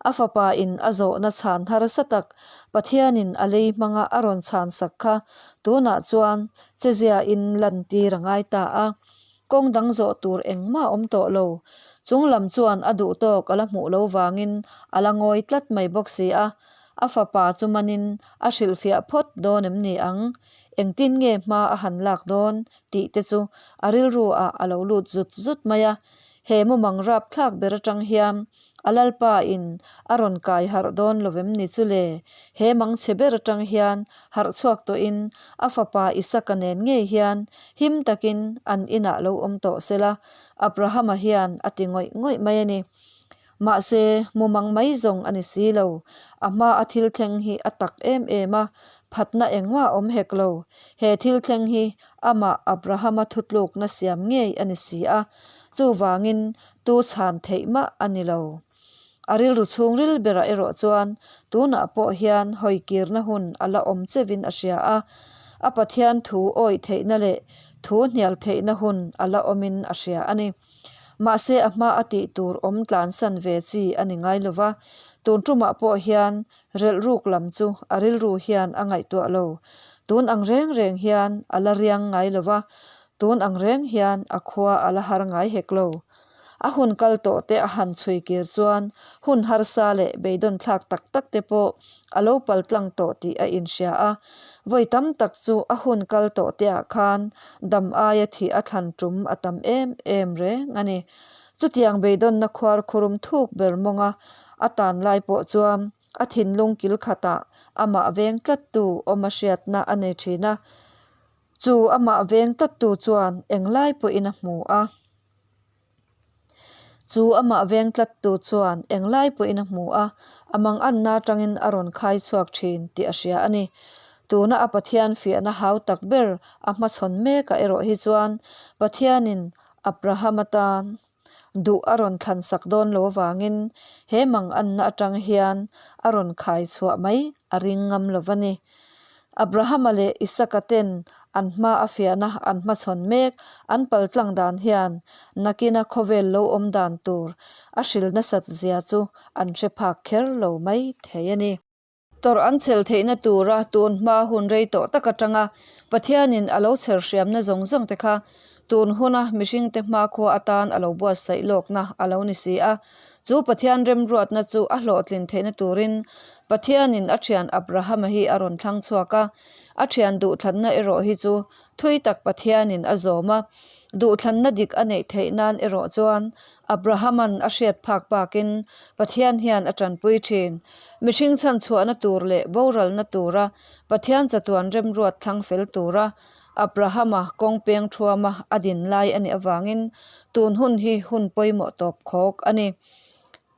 [SPEAKER 1] A fapa in a zawhna chhan harsa tak Pathianin a lei hmanga a rawn chhan sak kha tunah chuan chezia in lantir a ngai ta a. Kawng dang zawh tur engmah a awm tawh lo. Chung lam chuan a duh tawk a la hmuh lo vangin a la ngawi tlat mai bawk si a. A fapa chu manin a hrilhfiah phawt dawn em ni ang? Engtin nge hma a han lak dawn? tih te chu a rilru ah a lo lut zut zut mai a. He mumang rap thlak ber atang hian a Lalpa in a rawn kai harh dawn lo em ni chu le? He mang chhe ber atang hian harh chhuak tawhin a fapa Isaka nen ngei hian him takin an inah lo awm tawh sela, Abrahama hian a ti ngawih ngawih mai a ni. Mahse, mumang mai zawng a ni si lo. A hma a thil thleng hi a tak em em a, phatna engmah a awm hek lo. He thil thleng hi amah Abrahama thutlukna siam ngei a ni si a, chuvangin tu chhan theih mah a ni lo. A rilru chhungril berah erawh chuan tunah pawh hian hawikirna hun a la awm chevin a hria a, a Pathian thu awih theihna leh thu hnial theihna hun a la awmin a hria a ni. Mahse a hma a tih tur awm tlansan ve chi a ni ngai lo va, tun tumah pawh hian relh ruk lam chu a rilru hian a ngaihtuah lo. Tun ang reng reng hian a la riang ngai lo va, tun ang reng hian a khua a la har ngai hek lo. A hun kal tawh te a han chhui kir chuan hun harsa leh beidawn thlak tak tak te pawh a lo pal tlang tawh tih a inhria a. Vawi tam tak chu a hun kal tawh te ah khan dam aia thih a thlan tum a tam em em reng a ni. Chutiang beidawnna khuar khurum thuk ber mawnga a tan lai pawh chuan a thinlung kil khatah amah veng tlattu awm a hriatna a nei thin a. Chu amah veng tlattu chuan englai pawhin a hmu a. Chu amah veng tlattu chuan englai pawhin a hmu a, a manganna atangin a rawn khai chhuak thin tih a hria a ni. Tuna a Pathian fiahna hau tak ber a hmachhawn mekah erawh hi chuan Pathianin Abraham atan duh a rawn thlan sak dawn lo avangin he manganna atang hian a rawn khai chhuah mai a ring ngam lo va ni. Abrahama leh Isaka ten an hma a fiahna an hmachhawn mek an paltlang dan hian nakina khawvel lo awm dan tur a hril nasat zia chu an hre phak kher lo mai thei a ni. Tawrh an chhel theihna tura tun hma hun rei tawh tak atanga Pathianin a lo chher hriamna zawng zawng te kha tun huna mihringte hmakhua atan a lo buatsaih lawkna a lo ni si a. Chu Pathian remruatna chu a hlawhtlin theihna turin Pathianin a thian Abrahama hi a rawn thlang chhuak a. A thian duhthlanna erawh hi chu thui tak Pathianin a zawm a. Duhthlanna dik a neih theih nan erawh chuan Abrahama'n a hriat phak bakin Pathian hian a tanpui thin. Mihring chhanchhuahna tur leh boralna tura Pathian chatuan remruat thlang fel tura Abrahama kawng peng thuama a din lai a nih avangin tun hun hi hun pawimawh tawp khawk a ni.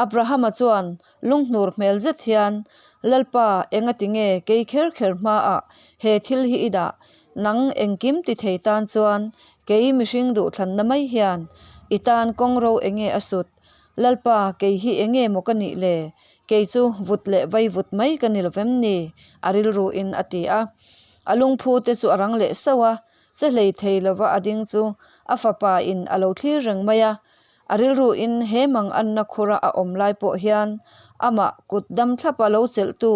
[SPEAKER 1] Abrahama chuan lunghnur hmel zet hian, Lalpa, engati nge kei kher kher hmaah he thil hi i dah? Nang engkim ti thei tan chuan kei mihring duhthlanna mai hian i tan kawng ro enge a sut? Lalpa, kei hi enge maw ka nih le? Kei chu vut leh vai vut mai ka ni lovem ni? A rilruin a ti a. A lungphu te chu a rang leh sauh a, che hlei thei lova a ding chu a fapa in a lo thlir reng mai a. A rilruin he mang anna khura a awm lai pawh hian amah kut dam thlapa lo chelhtu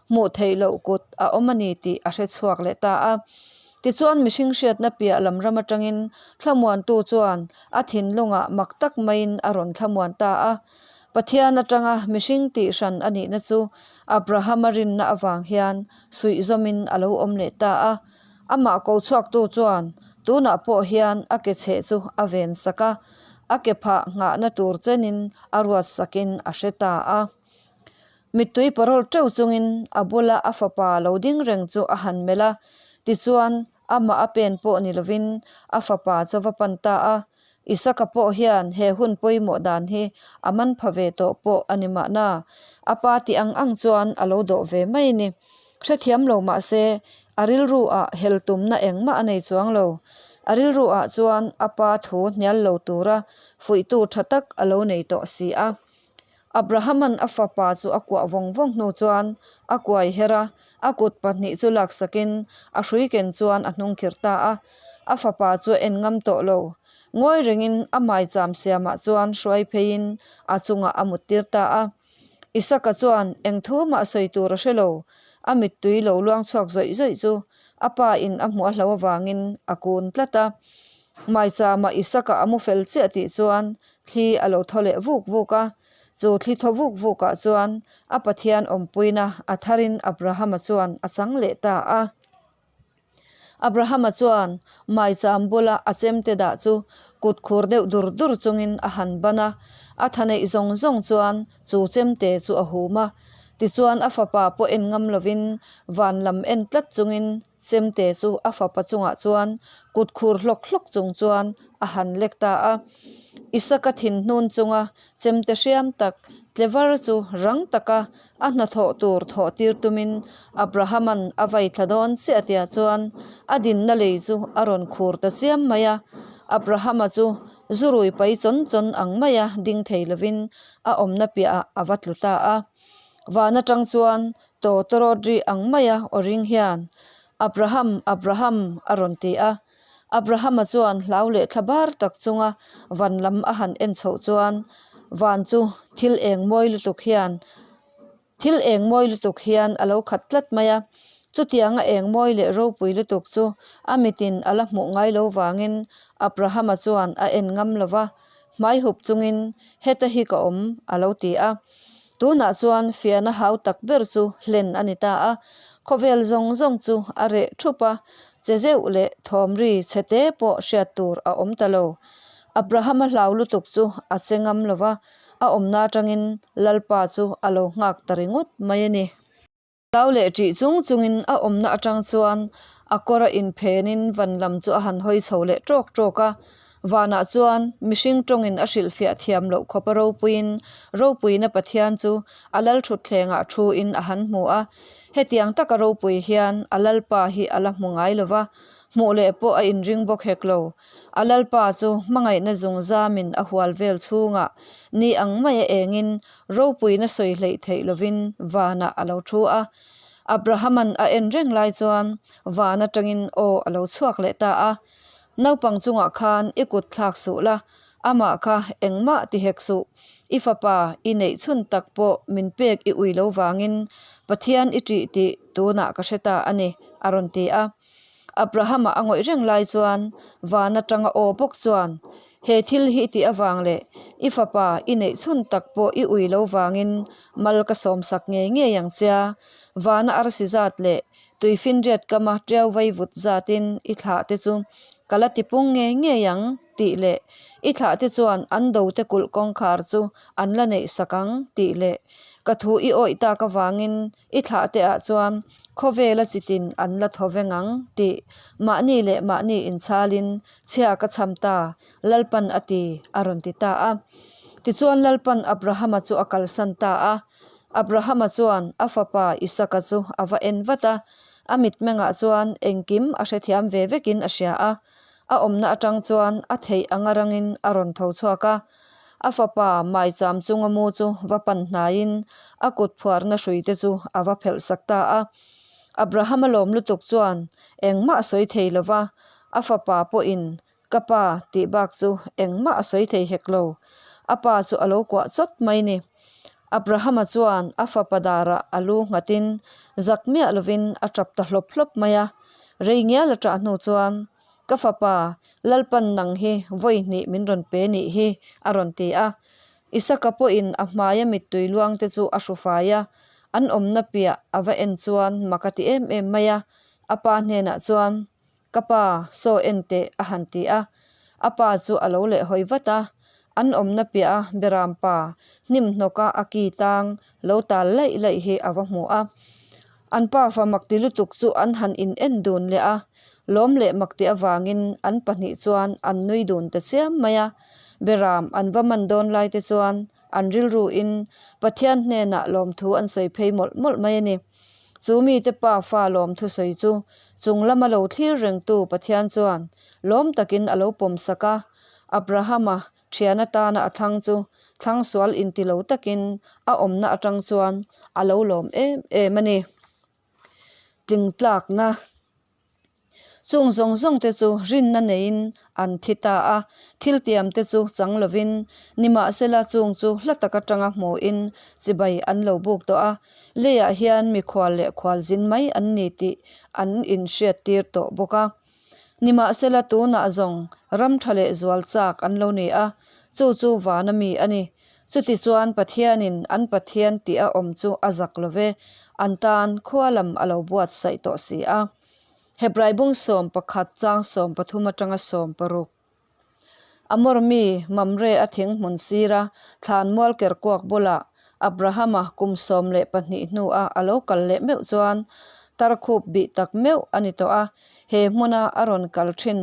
[SPEAKER 1] hmuh theih loh kut a awm a ni tih a hre chhuak leh ta a. Tichuan mihring hriatna piah lam ram atangin thlamuantu chuan a thinlungah mak tak maiin a rawn thlamuan ta a. Pathian atanga mihring tih hran a nihna chu Abrahama rinna avang hian suihzawmin a lo awm leh ta a. Amah ko chhuaktu chuan tunah pawh hian a ke chheh chu a ven sak a, a ke phah nghahna tur chenin a ruat sakin a hre ta a. Mittui parawl teuh chungin a bula a fapa lo ding reng chu a han melh a, tichuan amah a pen pawh ni lovin a fapa chu va pan ta a. Isaka pawh hian he hun pawimawh dan hi a man pha ve tawh pawh a ni mahna, a pa tih ang ang chuan a lo dawh ve mai a ni. Hrethiam lo mah se, a rilru ah hel tumna engmah a nei chuang lo. A rilru ah chuan a pa thu hnial lo tura fuihtu tha tak a lo nei tawh si a. Abrahama'n a fapa chu a kuah vawng vawng hnu chuan a kuai her a, a kut pahnih chu laksakin a hrui ken chuan a hnung khirh ta a. A fapa chu a en ngam tawh lo. Ngawi rengin a maicham siamah chuan hruai pheiin a chungah a muttir ta a. Isaka chuan eng thu mah sawi tur a hre lo, a mittui lo luang chhuak zawih zawih chu a pa in a hmuh a hlo avangin a kun tlat a. Maichama Isaka a mu fel chiah tih chuan thli a lo thaw leh vuk vuk a, chu thli thaw vuk vuk ah chuan a Pathian awmpuina a tharin Abrahama chuan a chang leh ta a. Abrahama chuan maicham bula a chemte dah chu kut khur deuh dur dur chungin a han ban a, a tha neih zawng zawng chuan chu chemte chu a hum a. Tichuan a fapa pawh en ngam lovin van lam en tlat chungin chemte chu a fapa chungah chuan kut khur hlawk hlawk chung chuan a han lek ta a. Isaka thinhnun chunga chemte hriam tak tle var chu rang taka A hnathawh tur thawh tir tumin Abrahama'n a vai thla dawn chiah tia chuan a dinna lei chu a rawn khur ta chiam mai a. Abrahama chu zu rui pai chawn chawn ang maia ding thei lovin a awmna piahah a va tlu ta a. Van atang chuan tawtawrawt ri ang maia aw ring hian, Abraham, Abraham, a rawn ti a. Abrahama chuan hlau leh thla bar tak chunga van lam a han en chhoh chuan van chu thil eng mawi lutuk hian thil eng mawi lutuk hian a lo khat tlat mai a. Chutianga eng mawi leh ropui lutuk chu a mitin a la hmuh ngai lo vangin Abrahama chuan a en ngam lo va, hmai hup chungin heta hi ka awm a lo ti a. Tunah chuan fiahna hau tak ber chu hlen a ni ta a, khawvel zawng zawng chu a reh thup a, che zeuh leh thawm ri chhe te pawh hriat tur a awm ta lo. Abrahama hlau lutuk chu a che ngam lo va, a awmna atangin Lalpa chu a lo nghak ta ringawt mai a ni. Hlau leh ṭih chung chungin a awmna aṭang chuan a kawr a inphenin van lam chu a han hawi chho leh ṭawk ṭawk a. Vanah chuan mihring ṭawngin a hrilhfiah thiam loh khawpa ropuiin ropuina Pathian chu a lalṭhutthlengah thuin a han hmu a. Hetiang taka ropui hian a lalpa hi a la hmu ngai lo va, hmuh leh pawh a inring bawk hek lo. A lalpa chu hmangaihna zungzamin a hual vel chhungah ni ang maia engin Ropuina sawi hleih theih lovin vanah a lo thu a. Abrahama'n a en reng lai chuan van atangin aw a lo chhuak leh ta a. Naupang chungah khan i kut thlak suh la, amah kha engmah ti hek suh. I fapa i neih chhun tak pawh min pek i ui lo vangin Pathian i ṭih tih tunah ka hre ta a ni, a rawn ti a. Abrahama a ngawih reng lai chuan van atanga aw bawk chuan, He thil hi i tih avang leh i fapa i neih chhun tak pawh i ui lo vangin mal ka sawmsak ngei ngei ang che. Vana arsi zat leh tuifinriat kama tiau vai vut zatin i thlah te chu ka la tipung ngei ngei ang tih leh i thlah te chuan an dote kulh kawngkhar chu an la neih sak ang tih leh ka thu i awih tak avangin I thlah te ah chuan khawvela chitin an la thaw veng ang tih mahni leh mahni inchhalin chhia ka chham ta, Lalpan a ti, a rawn ti ta a. Tichuan Lalpan Abrahama chu a kalsan ta a. Abrahama chuan a fapa Isaka chu a va en vat a, a mitmengah chuan engkim a hrethiam ve vekin a hria a. A awmna atang chuan a theih anga rangin a rawn tho chhuak a. A fapa maicham chunga mu chu va pan hnaiin a kut phuarna hrui te chu a va phelh sak ta a. Abrahama lawm lutuk chuan engmah a sawi thei lo va, a fapa pawhin Ka pa tih bak chu engmah a sawi thei hek lo. A pa chu a lo kuah chawt mai ni. Abrahama chuan a fapa darah a lu nghatin zak miah lovin a tap ta hlawp hlawp mai a. Rei ngial a tah hnu chuan Ka fapa, Lalpan nang hi vawi hnih min rawn pe nih hi, a rawn ti a. Isaka pawhin a hmaia mittui luangte chu a hru fai a, an awmna piah a va en chuan mak a ti em em mai a. A pa hnenah chuan, Ka pa, saw en teh, a han ti a. A pa chu a lo lehhawi vat a, an awmna piah a beram pa hnim hnawka a ki tang lo tal laih laih hi a va hmu a. An pa fa mak ti lutuk chu an han in en dun leh a. Lawm leh mak tih avangin an pahnih chuan an nui dun ta chiam mai a. Beram an va man dawn lai te chuan an rilruin Pathian hnenah lawmthu an sawi phei mawlh mawlh mai a ni. Chu mite pa fa lawmthu sawi chu chung lama lo thlir rengtu Pathian chuan lawm takin a lo pawmsak a, Abrahama thian atana a thlang chu thlang sual inti lo takin a awmna atang chuan a lo lawm em em a ni. Tlingtlakna. Chung zawng zawng te chu rinna neiin an thi ta a, thil tiam te chu chang lovin, nimahsela chung chu hla tak atanga hmuhin chibai an lo buk tawh a, leiah hian mikhual leh khualzin mai an ni tih an inhriattir tawh bawk a. Nimahsela tunah zawng ram tha leh zual chak an lo ni a, chu chu vana mi a ni. Chutichuan Pathianin an Pathian tih a awm chu a zak lo ve, an tan khua lam a lo buatsaih tawh si a. Hebrai bung 11 chang 13 atanga 16. Amor mi Mamre a thing hmun sira thlan mual kerkuak bulah Abrahama kum 12 hnuah a lo kal leh meuh chuan tarkhup bih tak meuh a ni tawh a, he hmuna a rawn kal thin.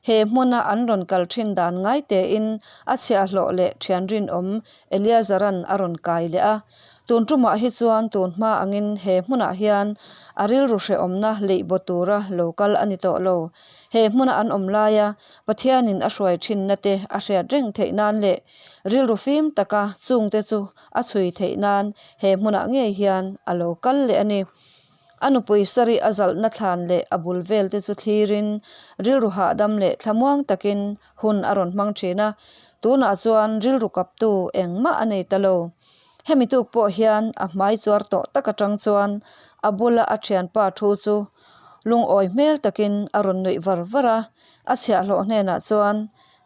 [SPEAKER 1] He hmuna an rawn kal thin dan ngai tein a chhiahhlawh leh thian rinawm Eliazaran a rawn kai leh a. Tun tumah hi chuan tun hma angin he hmunah hian a rilru hrehawmna leih baw tura lo kal a ni tawh lo. He hmuna an awm laia Pathianin a hruai thinna te a hriat reng theih nan leh rilru fim taka chungte chu a chhui theih nan he hmunah ngei hian a lo kal leh a ni. A nupui sarih a zalhna thlan leh a bul vel te chu thlirin rilru hahdam leh thlamuang takin hun a rawn hmang thin a, tunah chuan rilru kaptu engmah a nei ta lo. Hemi tuk pawh hian a hmai chuar tawh tak atang chuan a bula a thianpa thu chu lungawi hmel takin a rawn nuih var var a, a chhiahhlawh hnenah chuan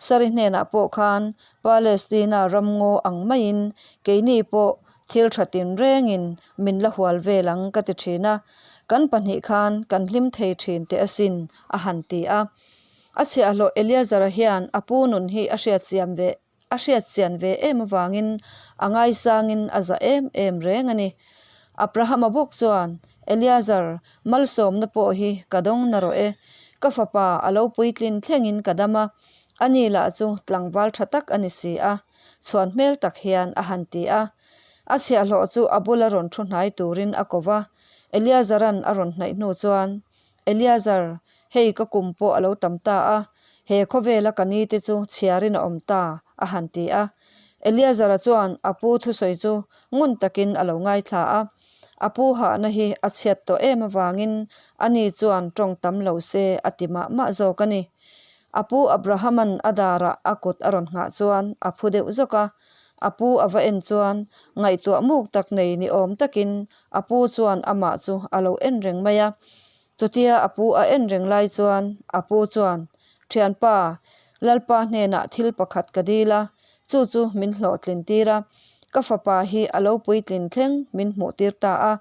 [SPEAKER 1] Sari hnenah pawh khan Palestina ramngaw ang maiin keini pawh Thil tha tinrengin min la hual vel ang ka ti thin a, kan pahnih khan kan hlim thei thin teh asin a han ti a. A chhiahhlawh Eleazara hian a pu nun hi a hriatchian ve a hriatchian ve em avangin a ngaisangin a za em em reng a ni. Abrahama bawk chuan, Eleazar, malsawmna pawh hi ka dawng na rawh e. Ka fapa a lo puitlin thlengin ka dam a, ani lah chu tlangval tha tak a ni si a. Chhuan hmel tak hian a han ti a. A chhiahhlawh chu a bula rawn thu hnai turin a ko va. Eleazaran a rawn hnaih hnu chuan, Eleazar, hei ka kum pawh a lo tam ta a, he khawvela ka ni te chu chhiarin a awm ta, a han ti a. Eleazara chuan a pu thusawi chu ngun takin a lo ngaithla a. A pu hahna hi a chhiat tawh em avangin ani chuan tawng tam lo se a ti mah mah zawk a ni. A pu Abrahama'n a darah a kut a rawn nghah chuan a phu deuh zawk a. A pu a va en chuan ngaihtuah muk tak nei ni awm takin a pu chuan amah chu a lo en reng mai a. Chutia a pu a en reng lai chuan a pu chuan, Thianpa, Lalpa hnenah thil pakhat ka dil a, chu chu min hlawhtlin tir a. Ka fapa hi a lo puitlin thleng min hmuh tir ta a.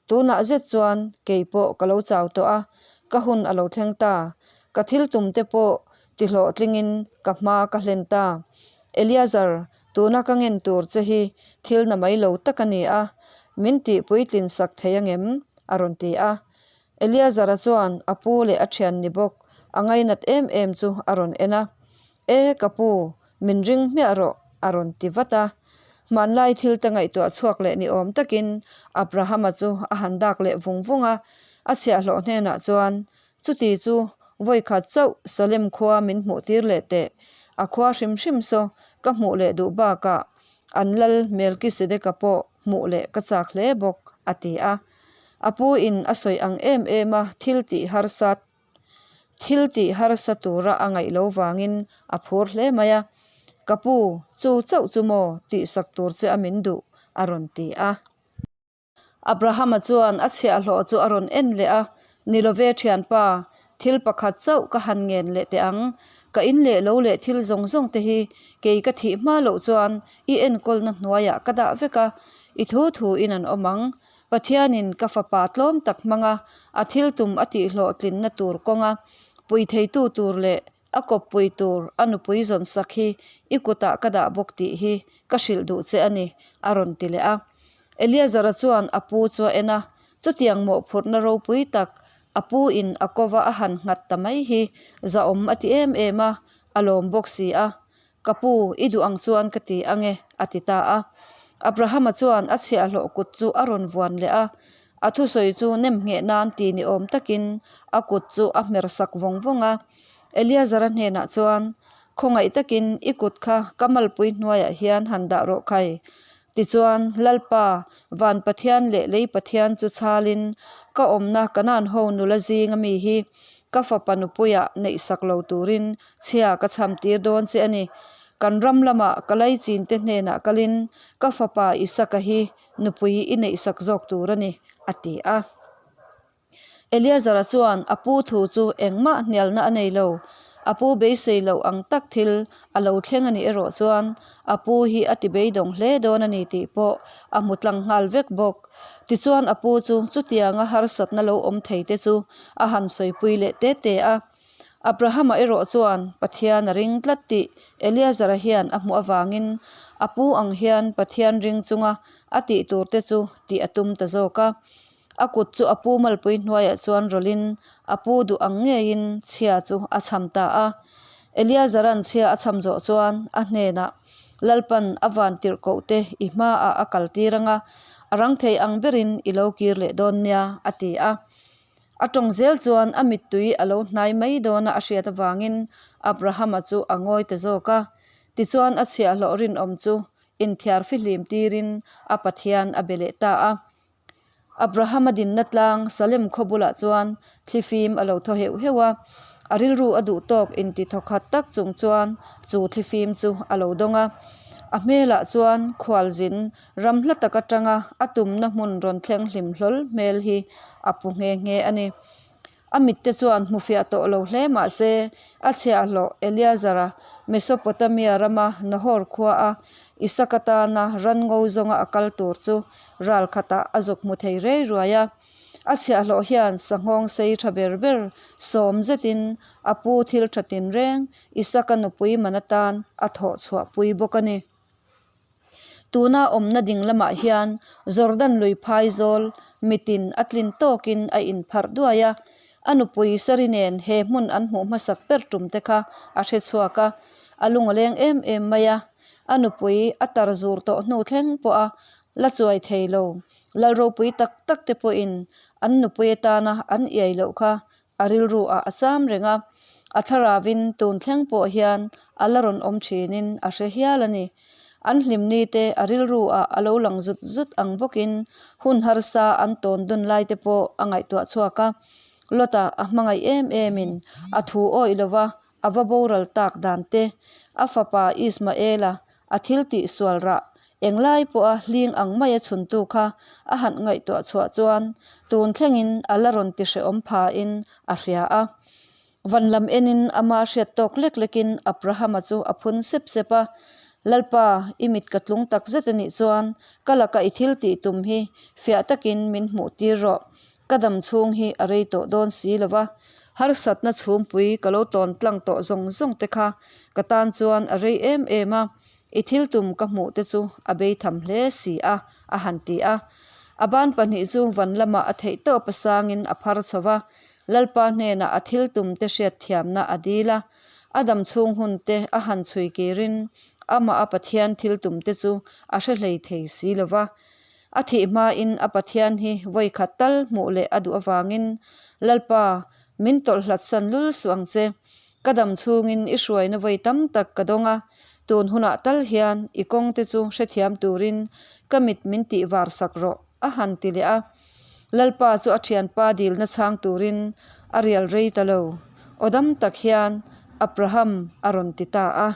[SPEAKER 1] Tunah zet chuan kei pawh ka lo chau tawh a, ka hun a lo thleng ta. Ka thil tum te pawh ti hlawhtlingin ka hma ka hlen ta. Eleazar, tuna ka ngen tur che hi thil na mai lo tak a ni a, min tih puitlin sak thei angem? a rawn ti a. Eleazar-a chuan a pu leh a thian ni bawk a ngainat em em chu a rawn en a. E, ka pu, min ring hmiah rawh, a rawn ti vat a. Hmanlai thil te ngaihtuah chhuak leh ni awm takin Abrahama chu a han dak leh vung vung a, a chhiahhlawh hnenah chuan, Chuti chu vawikhat chauh Salem khua min hmuh tir leh teh. A khua hrim hrim saw ka hmuh leh duh bakah an lal Melkisedeka pawh hmuh leh ka chak hle bawk, a ti a. A pu in a sawi ang em em a thil tih harsa thil tih harsa tura a ngaih lo vangin a phur hle mai a. Ka pu, chu chauh chu maw tihsak tur che a min duh, a rawn ti a. Abrahama chuan a chhiahhlawh chu a rawn en leh a, Ni love thianpa, thil pakhat chauh ka han ngen leh teh ang. Ka in leh lo leh thil zawng zawng te hi kei ka thih hma loh chuan i enkawlna hnuaiah ka dah vek a, i thu thu in an awm ang. Pathianin ka fapa tlawm tak hmanga a thil tum a tihhlawhtlinna tur kawnga pui theitu tur leh a kawppui tur a nupui zawn sak hi i kutah ka dah bawk tih hi ka hrilh duh che a ni, a rawn ti leh a. Eleazara chuan a pu chu a en a, chutiang mawhphurhna ropui tak A pu in a kova a han nghat ta mai hi zahawm a ti em em a, a lawm bawk si a. Ka pu, i duh ang chuan ka ti ange, a ti ta a. Abrahama chuan a chhiahhlawh kut chu a rawn vuan leh a, a thusawi chu nem ngheh nan ti ni awm takin a kut chu a hmer sak vawng vawng a. Eleazara hnenah chuan, Khawngaih takin i kut kha ka malpui hnuaiah hian han dah rawh khai. Tichuan, Lalpa, van Pathian leh lei Pathian chu chhalin ka awmna Kanaan ho nula zinga mi hi ka fapa nupuiah neihsak lo turin chhia ka chham tir dawn che a ni. Kan ram lamah ka laichin te hnenah kalin ka fapa Isaka hi nupui i neihsak zawk tur a ni, a ti a. Eleazara chuan a pu thu chu engmah hnialna a nei lo. A pu beisei loh ang tak thil a lo thleng a nih erawh chuan a pu hi a ti beidawng hle dawn a ni tih pawh a hmu tlang nghal vek bawk. Tichuan a pu chu chutianga harsatna lo awm thei te chu a han sawipui leh te te a. Abrahama erawh chuan Pathian a ring tlat tih Eleazara hian a hmuh avangin a pu ang hian Pathian ring chunga a tih tur te chu tih a tum ta zawk a. A kut chu a pu malpui hnuaiah chuan rawlhin a pu duh ang ngeiin chhia chu a chham ta a. Eleazaran chhia a chham zawh chuan a hnenah, Lalpan a van tirhkoh te i hmaah a kal tir ang a, a rang thei ang berin i lo kir leh dawn nia, a ti a. A tawng zel chuan a mittui a lo hnai mai dawna a hriat avangin Abrahama chu a ngawi ta zawk a. Tichuan a chhiahhlawh rinawm chu inthiar fihlim tirin a Pathian a be leh ta a. Abrahama dinna tlang Salem khaw bulah chuan thlifim a lo thaw heuh heuh a, a rilru a duh tawk inti thawkhat tak chung chuan chu thlifim chu a lo dawng a. A hmelah chuan khualzin ram hla tak atanga a tumna hmun rawn thleng hlim hlawl hmel hi a pu nghe nghe a ni. A mitte chuan hmu fiah tawh lo hle mah se, a chhiahhlawh Eleazara, Mesopotamia rama Nahor khuaa Isaka tana ran ngo zawnga a kal tur chu ral khatah a zuk hmu thei rei ruai a. A chhiahhlawh hian sanghawng sei tha ber ber sawm zetin a pu thil tha tinreng Isaka nupui man atan a thawh chhuahpui bawk a ni. Tuna awmna ding lamah hian Jordan lui phai zawl mitin a tlin tawkin a inpharh duai a, a nupui Sari nen he hmun an hmuh hmasak ber tum te kha a hre chhuak a, a lung a leng em em mai a, a nupui a tar zur tawh hnu thleng pawha la chuai thei lo, lal ropui tak tak te pawhin an nupui atana an iai loh kha A rilru ah a cham reng a, a thlaravin tun thleng pawh hian a la rawn awm thinin a hre hial a ni. An hlimni te a rilru ah a lo lang zut zut ang bawkin hun harsa an tawn dun lai te pawh a ngaihtuah chhuak a. Lota a hmangaih em emin a thu awih lova a va boral tak dan te, a fapa Ismaela a thil tih sual rah englai pawha hling ang maia chhuntu kha a han ngaihtuah chhuah chuan tun thlengin a la rawn ti hrehawm phain a hria a. Van lam enin ama hriat tawk lek lekin Abrahama chu a phun sep sep a, Lalpa, i mit ka tlung tak zet a nih chuan ka laka i thil tih tum hi fiah takin min hmuh tir rawh. Ka dam chhung hi a rei tawh dawn si lo va, harsatna chhumpui ka lo tawn tlang tawh zawng zawng te kha ka tan chuan a rei em em a, i thil tum ka hmuh te chu a bei tham hle si a, a han ti a. A ban pahnih chu van lamah a theih tawp a sangin a phar chho va, Lalpa hnenah a thil tum te hriatthiamna a dil a, a dam chhung hun te a han chhui kirin amah a Pathian thil tum te chu a hre hlei thei si lo va. A thih hmain a Pathian hi vawi khat tal hmuh leh a duh avangin, Lalpa, min tawlh hlatsan lul suh ang che. Ka dam chhungin i hruaina vawi tam tak ka dawng a, tun hunah tal hian i kawngte chu hrethiam turin ka mit min tih var sak rawh, a han ti leh a. Lalpa chu a thianpa dilna chhang turin a rial rei ta lo. Aw dam tak hian Abraham a rawn ti ta a.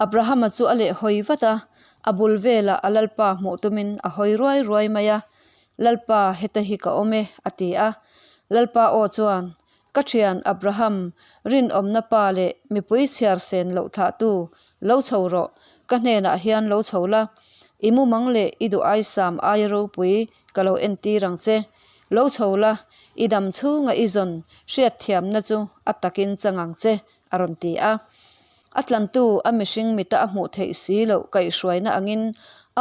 [SPEAKER 1] Abrahama chu a leh hawi vat a, a bul velah a Lalpa hmuh tumin a hawi ruai ruai mai a, Lalpa, heta hi ka awm e, a ti a. Lalpa aw chuan, Ka thian Abraham, rinawmna pa leh mipui chhiar sen loh thlahtu, lo chho rawh, ka hnenah hian lo chho la, i mumang leh i duh aisam aia ropui ka lo entir ang che. Lo chho la, i dam chhunga i zawn hriatthiamna chu a takin chang ang che, a rawn ti a. A tlantu a mihring mita a hmuh theih si loh kaihhruaina angin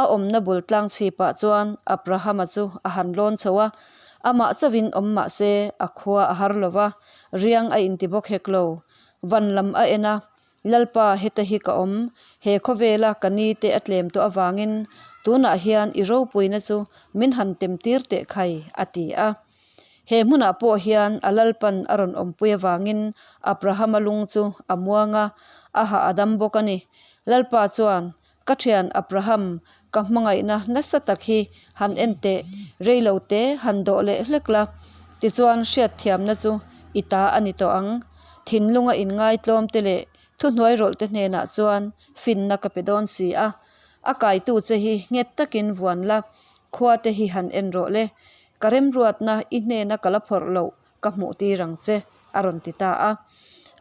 [SPEAKER 1] a awmna bul tlang chhipah chuan Abrahama chu a han lawn chho a. Amah chauhin awm mah se a khua a har lo va, riang a inti bawk hek lo. Van lam a en a, Lalpa heta hi ka awm, he khawvela ka ni te a tlem tawh avangin tunah hian i ropuina chu min han tem tir teh khai, a ti a. He hmunah pawh hian a Lalpan a rawn awmpui avangin Abrahama lung chu a muang a, a hah a dam bawk a ni. Lalpa chuan, Ka thian Abraham, ka hmangaihna nasa tak hi han en teh, rei lo te han dawh leh hlek la, tichuan hriatthiamna chu i ta a ni tawh ang. Thinlunga inngaitlawm te leh thuhnuai rawlh te hnenah chuan finna ka pe dawn si a. A kaitu che hi nghet takin vuan la, khua te hi han en rawh le. Ka remruatna i hnena ka la phawrh loh ka hmuh tir ang che, a rawn ti ta a.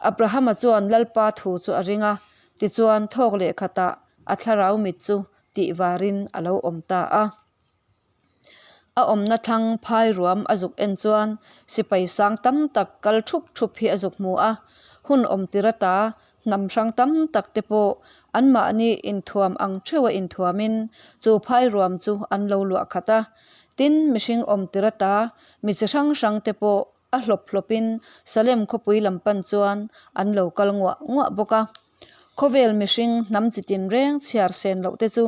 [SPEAKER 1] Abrahama chuan Lalpa thu chu a ring a, tichuan thawk leh khatah a thlarau mit chu tih varin a lo awm ta a. A awmna thlang phai ruam a zuk en chuan sipai sang tam tak kal thup thup hi a zuk hmu a, hun awm tir ata hnam hrang tam tak te pawh anmahni inthuam ang theuha inthuamin chu phai ruam chu an lo luah khat a. Tin, mihring awm tir ata mi chi hrang hrang te pawh a hlawp hlawpin Salem khawpui lam pan chuan an lo kal nguah nguah bawk a. Khawvel mihring hnam chi tinreng chhiar sen loh te chu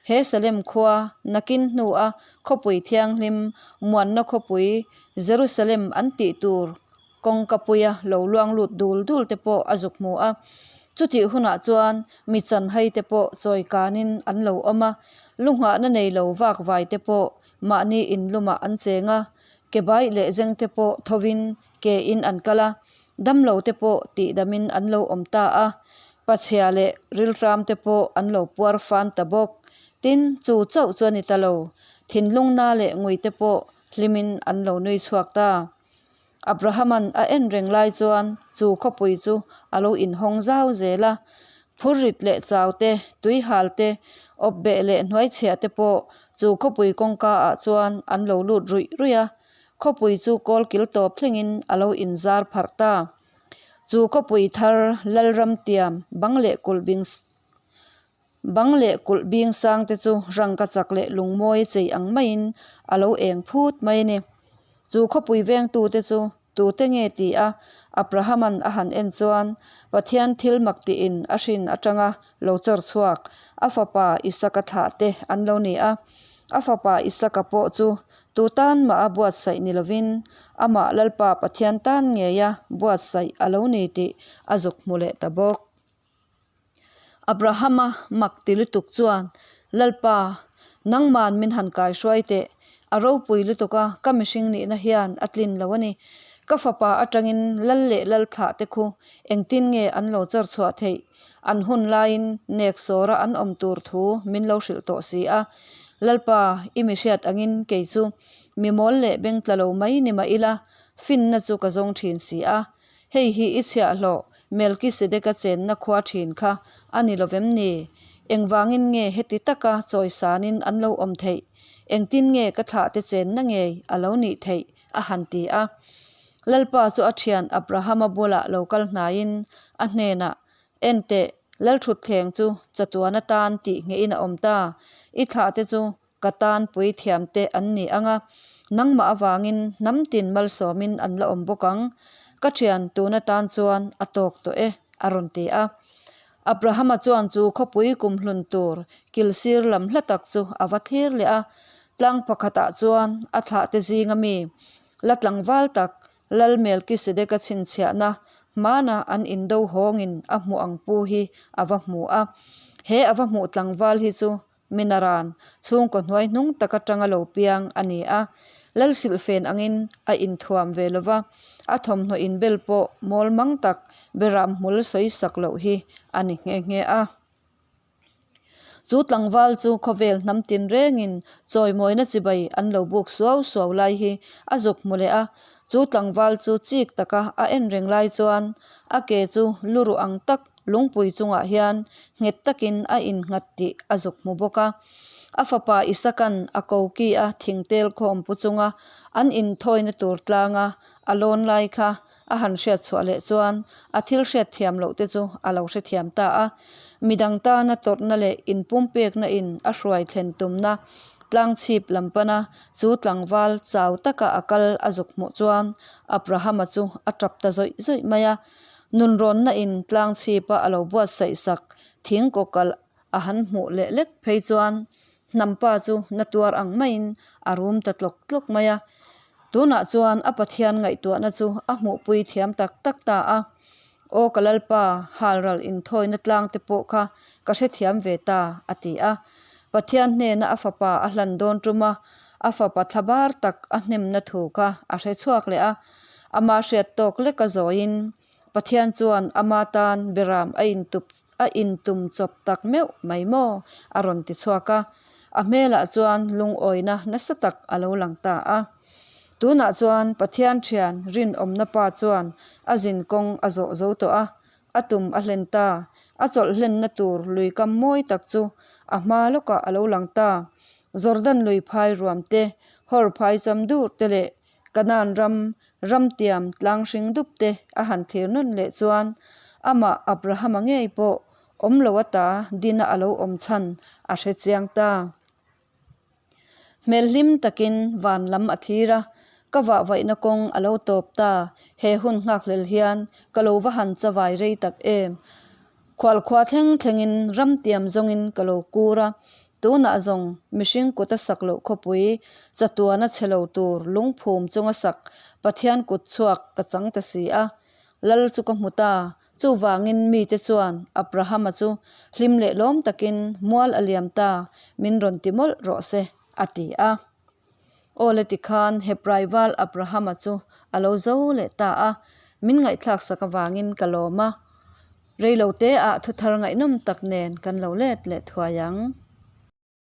[SPEAKER 1] he Salem khua nakin hnua khawpui thianghlim muanna khawpui Jerusalem an tih tur kawngka puia lo luang lut dul dul te pawh a zuk hmu a. Chutih hunah chuan mi chanhai te pawh chawi kanin an lo awm a, lu nghahna nei lo vak vai te pawh mahni inlumah an cheng a, ke baih leh zeng te pawh thovin ke in an kal a, damlo te pawh tihdamin an lo awm ta a, pachhia leh rilhram te pawh an lo puar fan ta bawk. Tin, chu chauh chu a ni ta lo, thinlung na leh ngui te pawh hlimin an lo nui chhuak ta. Abrahama'n a en reng lai chuan chu khawpui chu a lo inhawng zau zel a, phurrit leh chau te, tuihal te, awpbeh leh hnuaichhiah te pawh chu khawpui kawngka ah chuan an lo lut ruih ruih a, khawpui chu kawl kil tawp thlengin a lo inzar pharh ta. Chu khawpui thar Lalram tiam bang leh kulh bing Bang leh kulh bing sang te chu rangka chak leh lungmawi chei ang maiin a lo eng phut mai a ni. Chu khawpui vengtu te chu tute nge ti a Abrahama'n a han en chuan Pathian thil mak tiin a hrin atanga lo chawr chhuak a fapa Isaka thlah te an lo ni a. A fapa Isaka pawh chu tu tan mah a buatsaih ni lovin amah Lalpa Pathian tan ngeia buatsaih a lo ni tih a zuk hmu leh ta bawk. Abrahama mak ti lutuk chuan, Lalpa, nangman min han kai hruai teh. A ropui lutuk a, ka mihring nihna hian a tlin lo a ni. Ka fapa atangin lal leh lal thlah te khu engtin nge an lo char chhuah theih? An hun laiin nek sawra an awm tur thu min lo hrilh tawh si a. Lalpa, i mi hriat angin kei chu mi mawl leh beng tla lo mai ni mah ila, finna chu ka zawng thin si a. Hei hi i chhiahhlawh Melkisedeka chenna khua thin kha a ni lovem ni? Engvangin nge heti taka chawisanin an lo awm theih? Engtin nge ka thlahte chenna ngei a lo nih theih? a han ti a. Lalpa chu a thian Abrahama bulah lo kal hnaiin a hnenah, Enteh, Lalthutthleng chu chatuan atan tih ngeihin a awm ta. I thlahte chu Ka tan puithiam te an ni ang a, nangmah avangin hnam tin malsawmin an la awm bawk ang. Ka thian tun atan chuan a tawk tawh e, a rawn ti a. Abrahama chuan chu khawpui kumhlun tur kil sir lam hla tak chu a va thlir leh a. Tlang pakhatah chuan a thlahte zinga mi la tlangval tak Lal Melkisedeka chhinchhiahna hmana an indo hawngin a hmuh ang pu hi a va hmu a. He a va hmuh tlangval hi chu Minaran, chhungkaw hnuai hnung tak atanga lo piang a ni a, Lalsilhfen angin a inthuam ve lo va, a thawmhnaw inbel pawh mawl mang tak beram hmul sawi sak loh hi a ni nghe nghe a. Chu tlangval chu khawvel hnam tinrengin chawimawina chibai an lo buk suau suau lai hi a zuk hmu leh a, chu tlangval chu chik taka a en reng lai chuan a ke chu lu ruh ang tak Lungpui chungah hian nghet takin a innghat tih a zuk hmu bawk a. A fapa Isaka'n a koki a thingtel khawm pu chunga an inthawina tur tlanga a lawn lai kha a han hriat chhuah leh chuan a thil hriat thiam loh te chu a lo hrethiam ta a. Midang tana tawrhna leh inpumpekna in a hruai thlen tumna. Tlang chhip lam pana chu tlangval chau taka a kal a zuk hmuh chuan Abrahama chu a tap ta zawih zawih mai a. Nunrawnna in tlang chhipa a lo buatsaih sak thing kawkalh a han hmuh leh lek phei chuan hnampa chu na tuar ang maiin a rum ta tlawk tlawk mai a. Tunah chuan a Pathian ngaihtuahna chu a hmuhpui thiam tak tak ta a. Aw ka Lalpa, halral inthawina tlang te pawh kha ka hrethiam ve ta, a ti a. Pathian hnena a fapa a hlan dawn ṭuma a fapa thlabar tak a hnemna thu kha a hre chhuak leh a. Ama hriat tawk leka zawiin Pathian chuan ama tan beram a intup a intum chawp tak meuh mai maw? a rawn ti chhuak a. A hmelah chuan lungawina nasa tak a lo lang ta a. Tunah chuan Pathian thian rinawmna pa chuan a zin kawng a zawh zo tawh a, a tum a hlen ta. A chawlh hlenna tur lui kam mawi tak chu a hma lawkah a lo lang ta. Jordan lui phai ruam te, Hor phai cham dur te leh Kanaan ram, ramtiam tlang hring dup te a han thlir nawn leh chuan amah Abrahama ngei pawh awm lo ata dina a lo awm chhan a hre chiang ta. Hmel hlim takin van lam a thlir a, ka vahvaihna kawng a lo tawp ta, he hun nghakhlel hian ka lo va han chavai rei tak em. Khualkhua thleng thlengin ramtiam zawngin ka lo kur a, tunah zawng mihring kut a sak loh khawpui, chatuana chhe lo tur lungphum chunga sak Pathian kut chhuak ka chang ta si a. Lal chu ka hmu ta, chuvangin mite chuan Abrahama chu hlim leh lawm takin mual a liam ta, min rawn ti mawlh rawh se, a ti a. Aw le tikhan Hebrai val Abrahama chu a lo zo leh ta a, min ngaihthlak sak avangin ka lawm a. Reilote ah thuthar ngaihnawm tak nen kan lo let leh thuai ang.